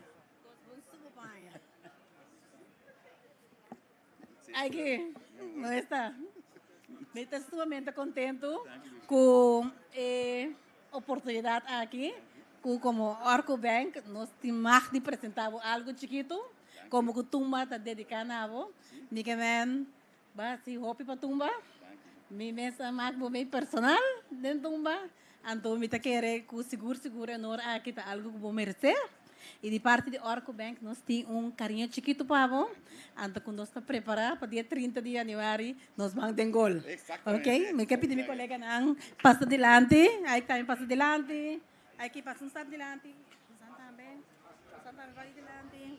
Aki, no está. Mi ta sumamente contento cu e oportunidad aki, cu como Orco Bank nos tin mag di presenta bo algo chikito, como cu Tumba ta dedica na bo. Mi ke men ba si hopi pa Tumba. Mi mes a mak bo mei personal den Tumba. Anto mi ta kere cu sigur sigur e honor aki ta algo cu bo merece. Y di parti di Orco Bank nos tin un cariño chikito pa bo. Anto cu nos ta prepara pa dia 30 di januari nos ban den gol. Ok, mi ke pidi mi coleganan pasa dilanti. Ai tambe pasa dilanti. Ai ki pasa un stap dilanti. Susan tambe. Susan tambe bai dilanti.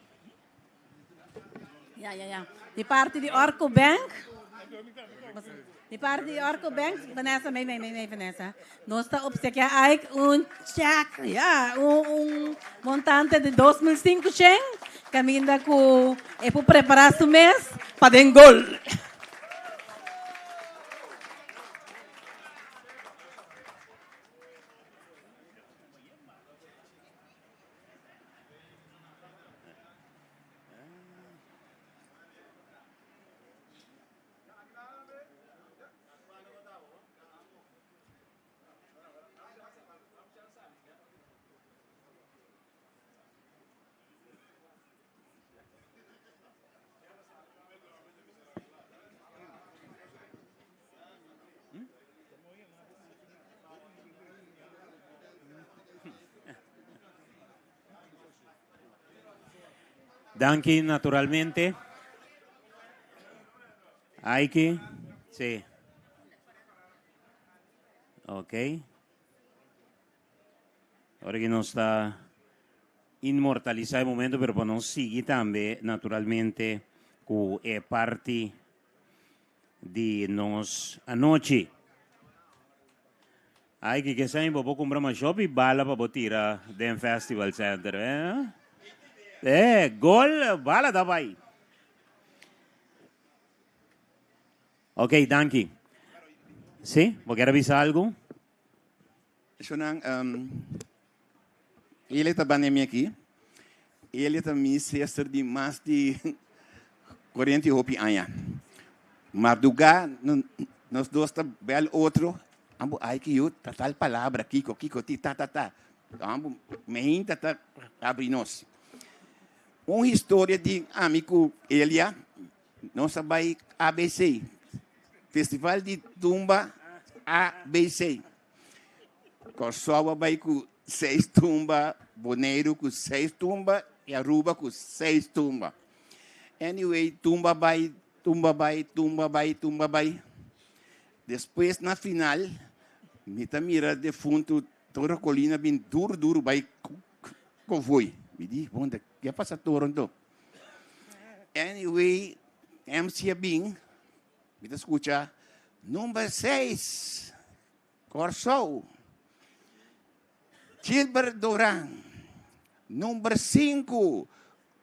Ya, ya, ya. Di parti di Orco Bank. Di parti di Orco Bank, Vanessa, mei, mei, mei, mei, Vanessa. Nos ta obsequia Ike un check, ya, un, un montante di 2500, caminda cu e por prepara su mes pa den gol. Danki naturalmente. Aiki, sí. Ok. Ora ku nos ta inmortalisá e momento, pero pa nos sigui tambe naturalmente ku e parti di nos anochi. Ay, kiko esei bo por kumpra mas hopi bala pa bo tira den Festival Center, eh? Eh, gol, bala ta bai. Ok, danki. Sí, bo kier a bisa algu? Shonan, um, ele ta banda mi aki. Ele ta mi sister di mas di 40 y hopi aña. Mardugá, nos dos ta bel otro. Ambo, ay ki yu, ta tal palabra, kiko, kiko, ti, ta, ta, ta. Ambo, mehinta ta abri nos. Un historia di ami ku Elia, nos a bai ABC, Festival di Tumba ABC. Kòrsou a bai ku seis tumba, Boneiru ku seis tumba i Aruba ku seis tumba. Anyway, tumba bai, tumba bai, tumba bai, tumba bai. Despues na final, mi ta mira defuntu Toro Colina bin duru duru bai konvoi. Mi di, bon, ke a pasa Toro anto? Anyway, MC a bin, mi ta skucha number seis. Kòrsou, Gilbert Doran, number sinku,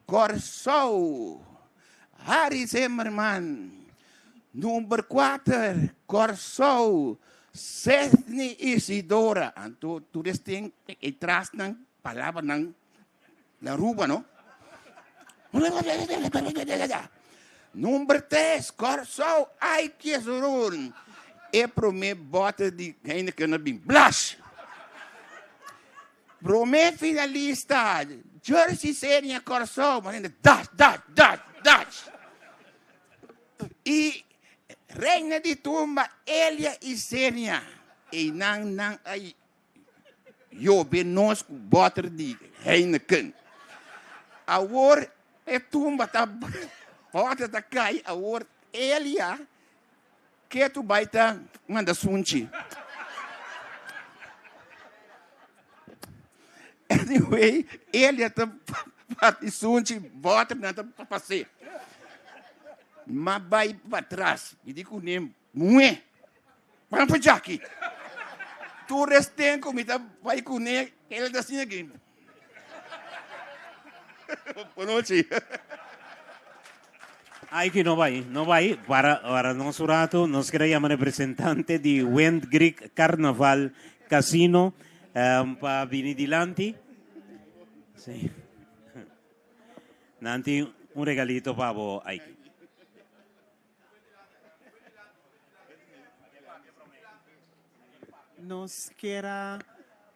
Kòrsou, Harry Zimmerman, number kuater, Kòrsou, Sethny Isidora. Anto tur es tin e trasnan palabranan na Aruba, no? Number tres, Kòrsou, Ike Jesurun. E promé bòter di Heineken a bin blash. Promé finalista, Jersey Senia Kòrsou. Mas hende dash, dash, dash, dash. I reina di tumba, Elia Isenia. Einan nan a Yobe nos ku bòter di Heineken. Awor e tumba ta bòter ta kai, awor Elia ketu bai ta manda sunchi. Anyway, Elia ta bati sunchi, bòternan ta pas'é. M'a bai patras, mi di kuné, Muhé, ban pa djaki. Tur es ten ku mi ta bai kuné, el ta asina aki. Bonochi. Ay, no bai, no bai. Para nos un ratu, nos ke yama representante di Wind Greek Carnaval Casino pa bini dilanti. Si. Nan tin un regalito pa bo, Aiki. Nos ke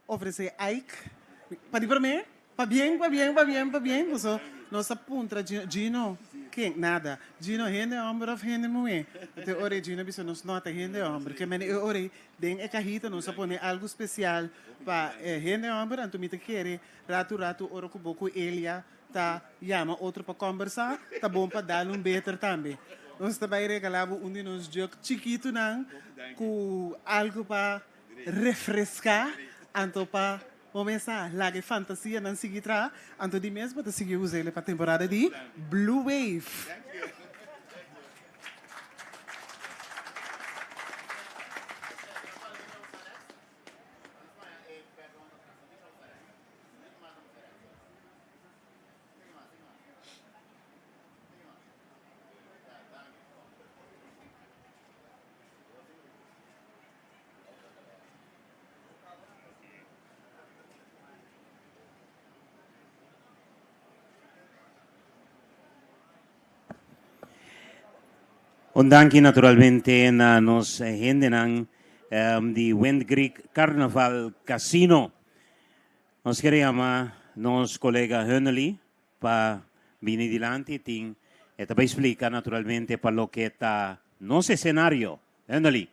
ofresé Ike. Pa di promé, pabien, pabien, pabien, pabien. Paso, nos a puntra Gino, ken? Nada. Gino, hende hòmber òf hende muhé? Te ora Gino bisa nos no ta hende hòmber. Ke men e ora den e kahita nos a pone algu spesial pa hende hòmber, anto mi ta kere ratu ratu ora ku bo ku Elia ta yama otro pa kòmbersá, ta bon pa dal un beter tambe. Nos ta bai regalá bo un di nos jug chikitunan ku algu pa refreská, anto pa bo mesa laga e fantasianan sigui traha, anto di mes bo ta sigui us'el pa temporada di Blue Wave. Un danki naturalmente na nos hendenan di Wind Greek Carnaval Casino. Nos ke yama nos kolega Hunnely pa bini dilanti tin e ta bai splika naturalmente pa loke ta nos esenario. Hunnely.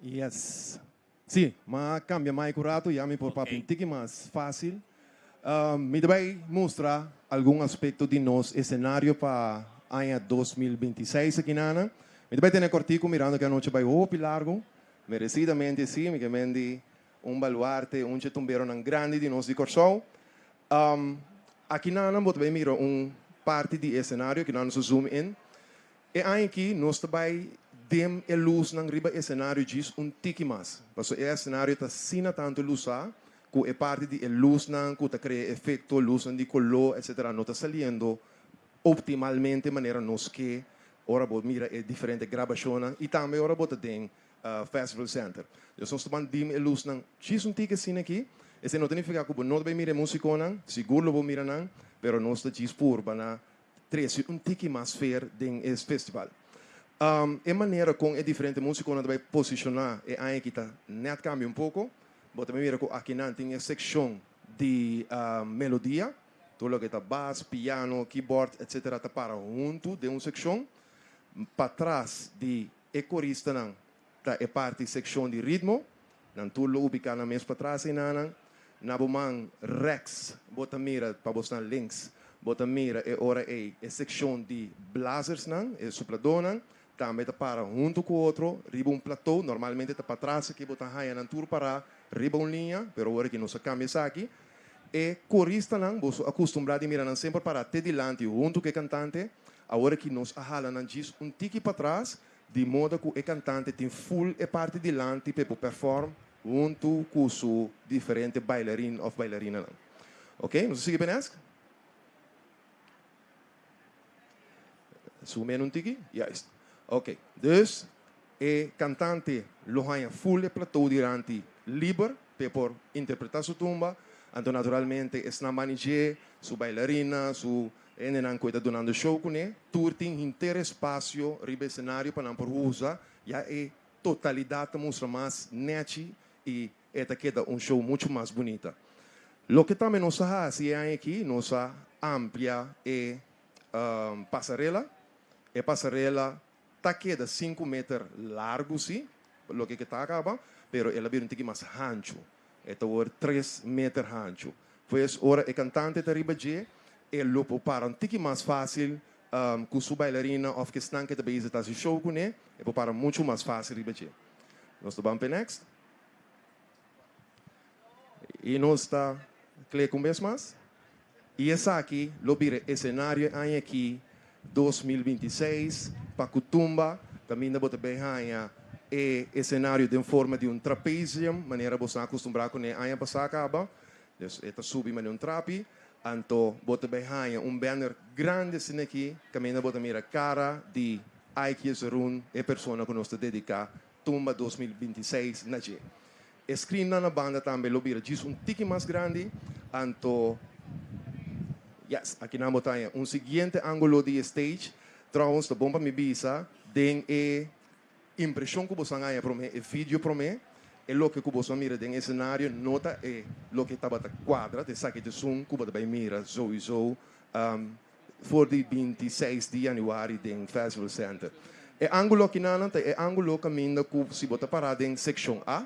Yes. Si, m'a kambia mic un ratu, ya mi por papia un tiki mas fásil. Mi ta bai mustra algun aspekto di nos esenario pa aña 2026 aki nan. Mi ta bai tene kòrtiku mirando ku e anochi bai hopi largu. Meresidamente si, mi ke men di un baluarte, un dje tumberonan grandi di nos di Kòrsou. Aki nan bo ta bai mira un parti di e esenario, aki nan nos a zoom in. E aña aki nos ta bai dim e lusnan riba esenario djis un tiki mas. Pasobra e esenario ta asina tantu lusá ku e parti di e lusnan ku ta krea efekto, lusnan di koló, etsetera, no ta saliendo optimalmente manera nos ke ora bo mira e diferente grabashonnan i tambe ora bo ta den Festival Center. Dus nos ta ban dim e lusnan djis un tiki asina aki. Esei no ta nifiká ku bo no ta bai mira e músikonan, sigur lo bo mira nan, pero nos ta djis purba na trese un tiki mas fer den e festival. E manera kon e diferente músikonan ta bai posishoná e aña aki ta nèt kambia un poko. Bo ta bai mira ku akinan tin e sekshon di melodia, tur loke ta bas, piano, keyboard, etsetera ta para huntu den un sekshon. Patras di e koristanan ta e parti sekshon di ritmo. Nan tur lo ubiká nan mes patras einanan. Na bo man rèks bo ta mira, pa bosnan links, bo ta mira e ora ei e sekshon di blazersnan, e supladónan, tambe ta para huntu ku otro riba un plató. Normalmente ta patras aki bo ta haña nan tur pará riba un liña, pero awor aki nos a kambia esaki. E koristanan, boso a kustumbrá di mira nan semper pará te dilanti huntu ku e kantante. Awor aki nos a hala nan djis un tiki patras, di moda ku e kantante tin full e parti dilanti pa e por perform huntu ku su diferente bailarin òf bailarinanan. Oké, nos a sigui Benesk? Zoom in un tiki? Juist. Oké, dus e kantante lo haña full e plató dilanti liber pa e por interpretá su tumba. Anto naturalmente esnan manijé, su bailarina, su hendenan ku e ta dunando show kuné, tur tin henter espasio riba esenario pa nan por usa. Ya e totalidat ta mustra mas nèchi i e ta keda un show muchu mas bunita. Loke tambe nos a hasi e aña aki, nos a amplia e pasarela. E pasarela ta keda 5 meter largu si, loke ku ta kaba, pero el a bira un tiki mas hanchu. E ta wòrdu 3 meter hanchu. Pues ora e kantante ta riba dje, e lo por para un tiki mas fásil ku su bailarina òf ku esnan ku ta bezig ta hasi show kuné, e por para muchu mas fásil riba dje. Nos ta ban pa next. I nos ta klik un bes mas. I esaki lo bira esenario aña aki 2026 pa ku tumba, kaminda bo ta bin haña e esenario den forma di un trapezium, manera bo sa akustumbrá kuné aña pasá kaba. Dus e ta subi manera un trapi. Anto bo ta bay haña un banner grandi asina aki caminda bo ta mira cara di Ike Jesurun, e persona cu nos ta dedica Tumba 2026 na dje. E screennan na banda tambe lo bira djis un tiki mas grandi, anto yes, akinan bo ta haña un siguiente angulo di e stage. Trouwens ta bon pa mi bisa den e impresion cu boso a haña prome, e video prome, e loke cu boso a mira den escenario no ta e loke tabata cuadra, ta esaki ta esun cu bo ta bay mira souiso for di 26 di januari den Festival Center. E angulo akinanan ta e angulo kaminda ku si bo ta pará den sekshon A,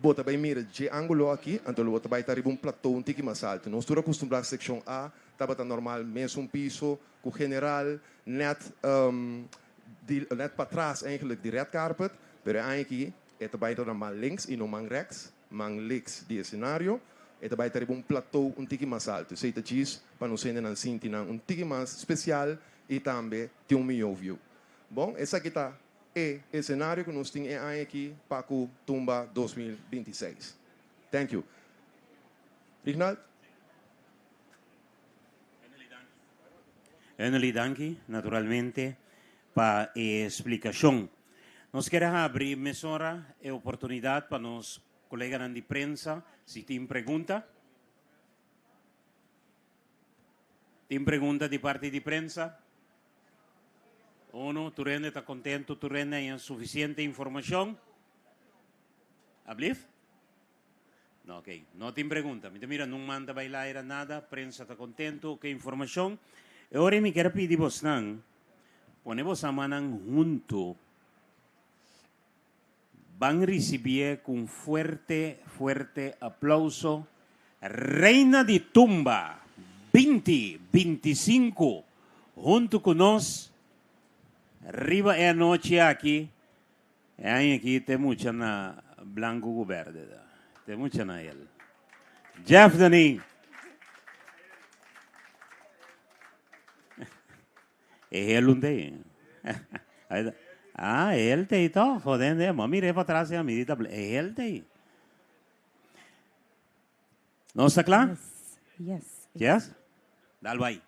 bo ta bai mira dje angulo aki, anto lo bo ta bai ta riba un plato un tiki mas altu. Nos tur a kustumbrá sekshon A tabata normal mesun piso ku general, nèt di nèt patras eigenlijk di red carpet, pero e aña aki e ta bai ta na man links i no man rèks. Man liks di escenario, e ta bai ta riba un plateau un tiki mas alto. Esey ta djis pa nos hendenan sinti nan un tiki mas special y tambe tin un miyo view. Bon, esaki ta e escenario cu nos tin e aña aki pa cu Tumba 2026. Thank you. Rignald? Henely danki, naturalmente, pa e splicacion. Nos kier a habri mesora e oportunidad pa nos coleganan di prensa si tin pregunta. Tin pregunta di parti di prensa? Uno, tur hende ta contento, tur hende haña suficiente informacion? Ablief? No, ok. No tin pregunta. Mi ta mira nun man ta bai laira nada. Prensa ta contento cu e informacion. E ora mi kier pidi bosnan pone bosa mannan hunto. Ban ricibié cu un fuerte, fuerte aplauso Reina di Tumba 20 25 hunto cu nos riba e anochi aki. E aña aki te mucha na blanco cu berde ta. Te mucha na el. Jeff Dani. E hel un te. Ah, el te to. Joden de. Ma mire pa atrás ya miri ta e hel te. No está kla? Yes. Yes. Yes? Dal bai.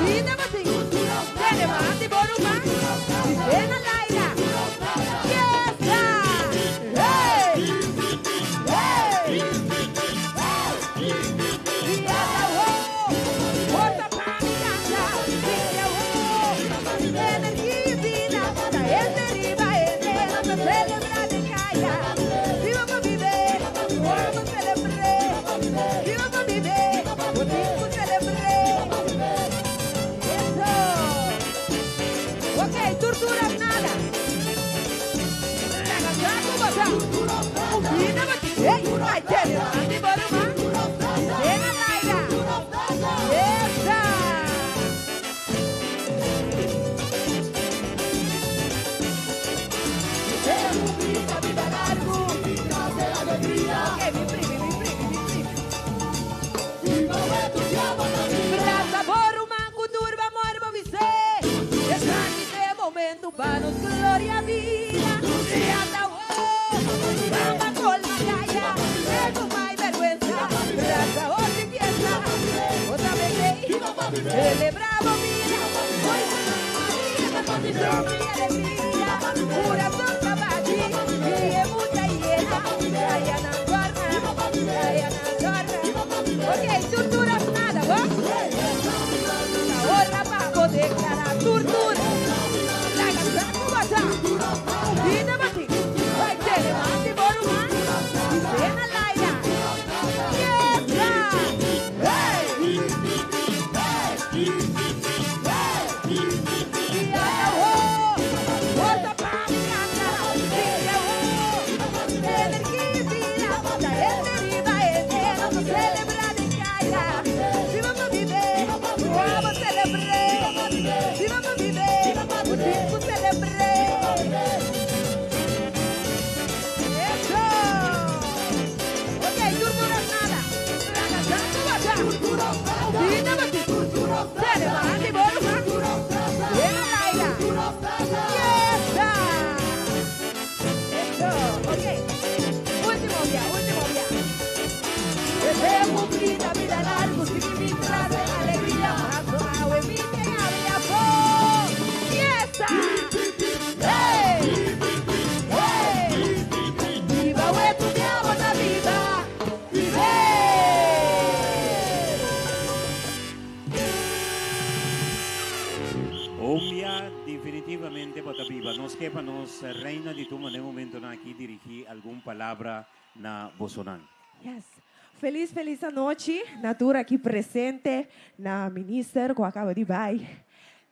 Vida kontentu pa nos gloria bira. I ata awor, bamba colma kaya, legumai bèrgwensa, brasa hopi fiesta, bo ta bebé, selebrá bo bida, hoy ta hopi alegria, kurason ta bati, i e mucha yena, kaya nan gòrna, kaya nan gòrna. Ok, tur tur of nada, bo? Ta ora pa bo deklará tur tur. Laga sa ku bo ta. Bida bo tin. Bai tene man di bo ruman i sena laira. Fiesta! Hey! I ata ho, bo ta pa mi kanta. Sinti awo, energia i bida. Ta hende riba hende, nos a selebrá den kaya. Viva pa bibe, ku abo selebr'é. Viva pa bibe, ku tin ku selebr'é. Eso! Ok, tur tur of nada. Laga sa ku bo ta. Bida bo tin. Tene man di bo ruman. Dena laira. Fiesta! Eso! Ok. Ultimo bia, ultimo bia. Deseo cumplida, bida largu, sigui mi tras den alegria. Paso awe mi te habri afó. Fiesta! Hey! Hey! Biba we tu mi abo ta biba. Hey! Un bia definitivamente bo ta biba. Nos ke pa nos Reina di Tumba den momentonan aki dirigi algun palabra na bosonan. Yes. Felis felis anochi na tur aki presente, na minister ku a kaba di bai,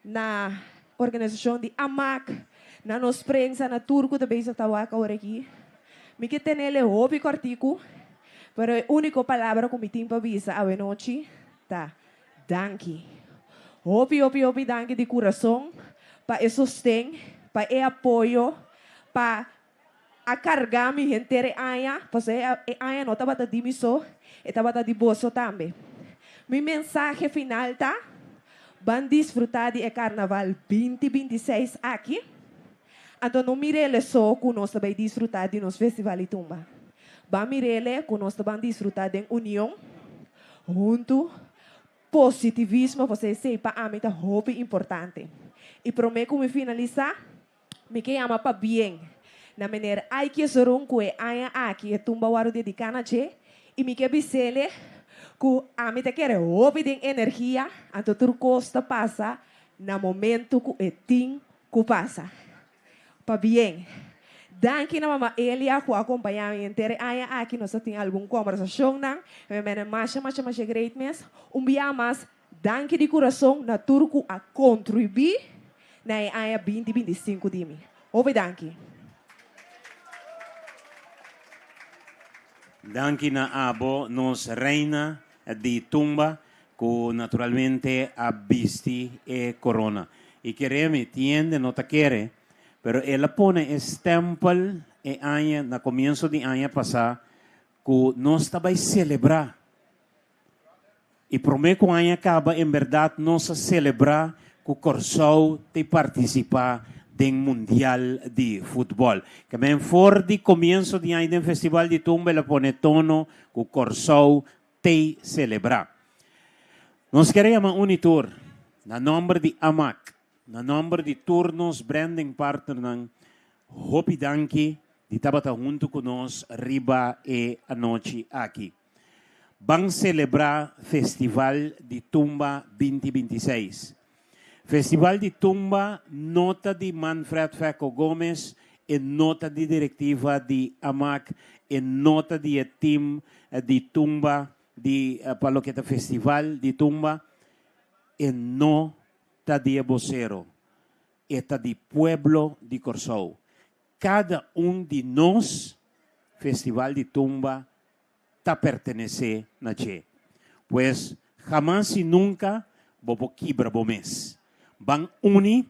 na organisashon di AMAC, na nos prensa, na tur ku ta bezig ta wak awor aki. Mi ke tenele hopi kòrtiku, pero e úniko palabra ku mi tin pa bisa awenochi ta danki. Hopi hopi hopi danki di kurason pa e sosten, pa e apoyo, pa a karga mi henter e aña, pasobra e aña no tabata di mi so, e tabata di boso tambe. Mi mensahe final ta, ban disfrutá di e karnaval binti 26 aki, anto no mir'ele so ku nos ta bai disfrutá di nos festival di tumba. Ban mir'ele ku nos ta ban disfrutá den union, huntu, positivismo, pasobra esei pa ami ta hopi importante. I promé ku mi finalisá, Mi ke yama pabien na meneer Aiki Zorun ku e aña aki e tumba wòrdu dediká na dje i mi ke bis'ele ku ami ta kere hopi den energia anto tur kos ta pasa na momentu ku e tin ku pasa. Pabien. Danki na mama Elia ku a kompañá mi henter e aña aki nos a tin algun kòmbersashonnan mi a mene masha masha masha great mes. Un bia mas Danki di kurason na tur ku a kontribuí na e aña binti 25 di mi. Hopi danki. Danki na abo nos reina di tumba ku naturalmente a bisti e korona. I kere mi, tin hende no ta kere, pero el a pone e stempel e aña na komienso di aña pasá ku nos ta bai selebrá. I promé ku aña kaba en bèrdat nos a selebrá ku Kòrsou ta partisipá den Mundial di Futbòl. Ke men for di komienso di aña den Festival di Tumba el a pone tono ku Kòrsou ta selebrá. Nos kier a yama un i tur na nòmber di amak, na nòmber di tur nos branding partnernan, hopi danki di tabata huntu ku nos riba e anochi aki. Ban selebrá Festival di Tumba 2026. Festival di Tumba no ta di Manfred Fecco Gomez, e no ta di direktiva di amak, e no ta di e tim di tumba di pa loke ta Festival di Tumba, e no ta di e bosero, e ta di pueblo di Kòrsou. Kada un di nos Festival di Tumba ta pertenesé na dje. Pues, hamas i nunka bo por kibra bo mes. Ban uni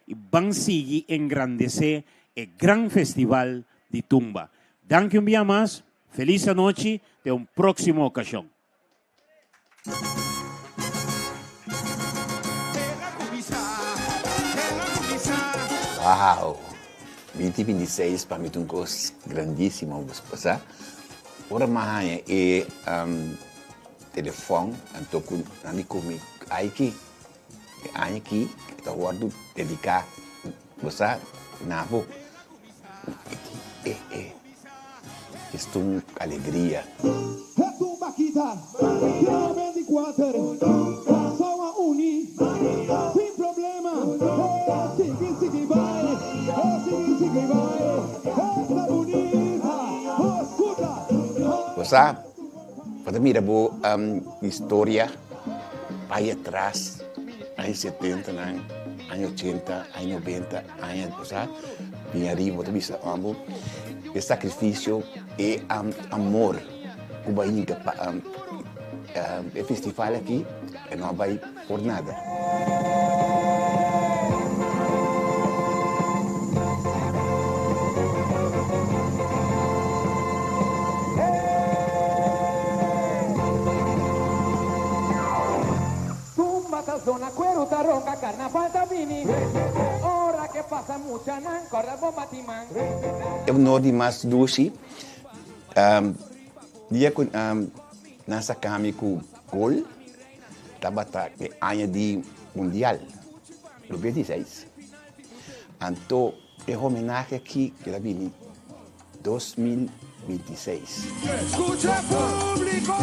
i ban sigui engrandesé e gran Festival di Tumba. Danki un bia mas, felis anochi, te un próksimo okashon. Wow! 2026 pa mi ta un kos grandísimo, bo sa. Ora mi a haña e telefòn anto ku nan di ku mi aiki, e aña aki ta wòrdu dediká, bo sa, na bo. E e es ta un alegria. Bo sa, bo ta mira bo historia bai atras, aña setentanan, aña ochenta, aña nobenta, aña, bo sa, bin ariba, bo ta bisa amo e sacrificio, e amor ku bo a hinka pa e festival aki, e no a bai por nada. E honor di mas dushi dia ku nan saka mi ku gol tabata e aña di mundial 2016. Anto e homenahe aki keda bini 2026. Skucha públiko!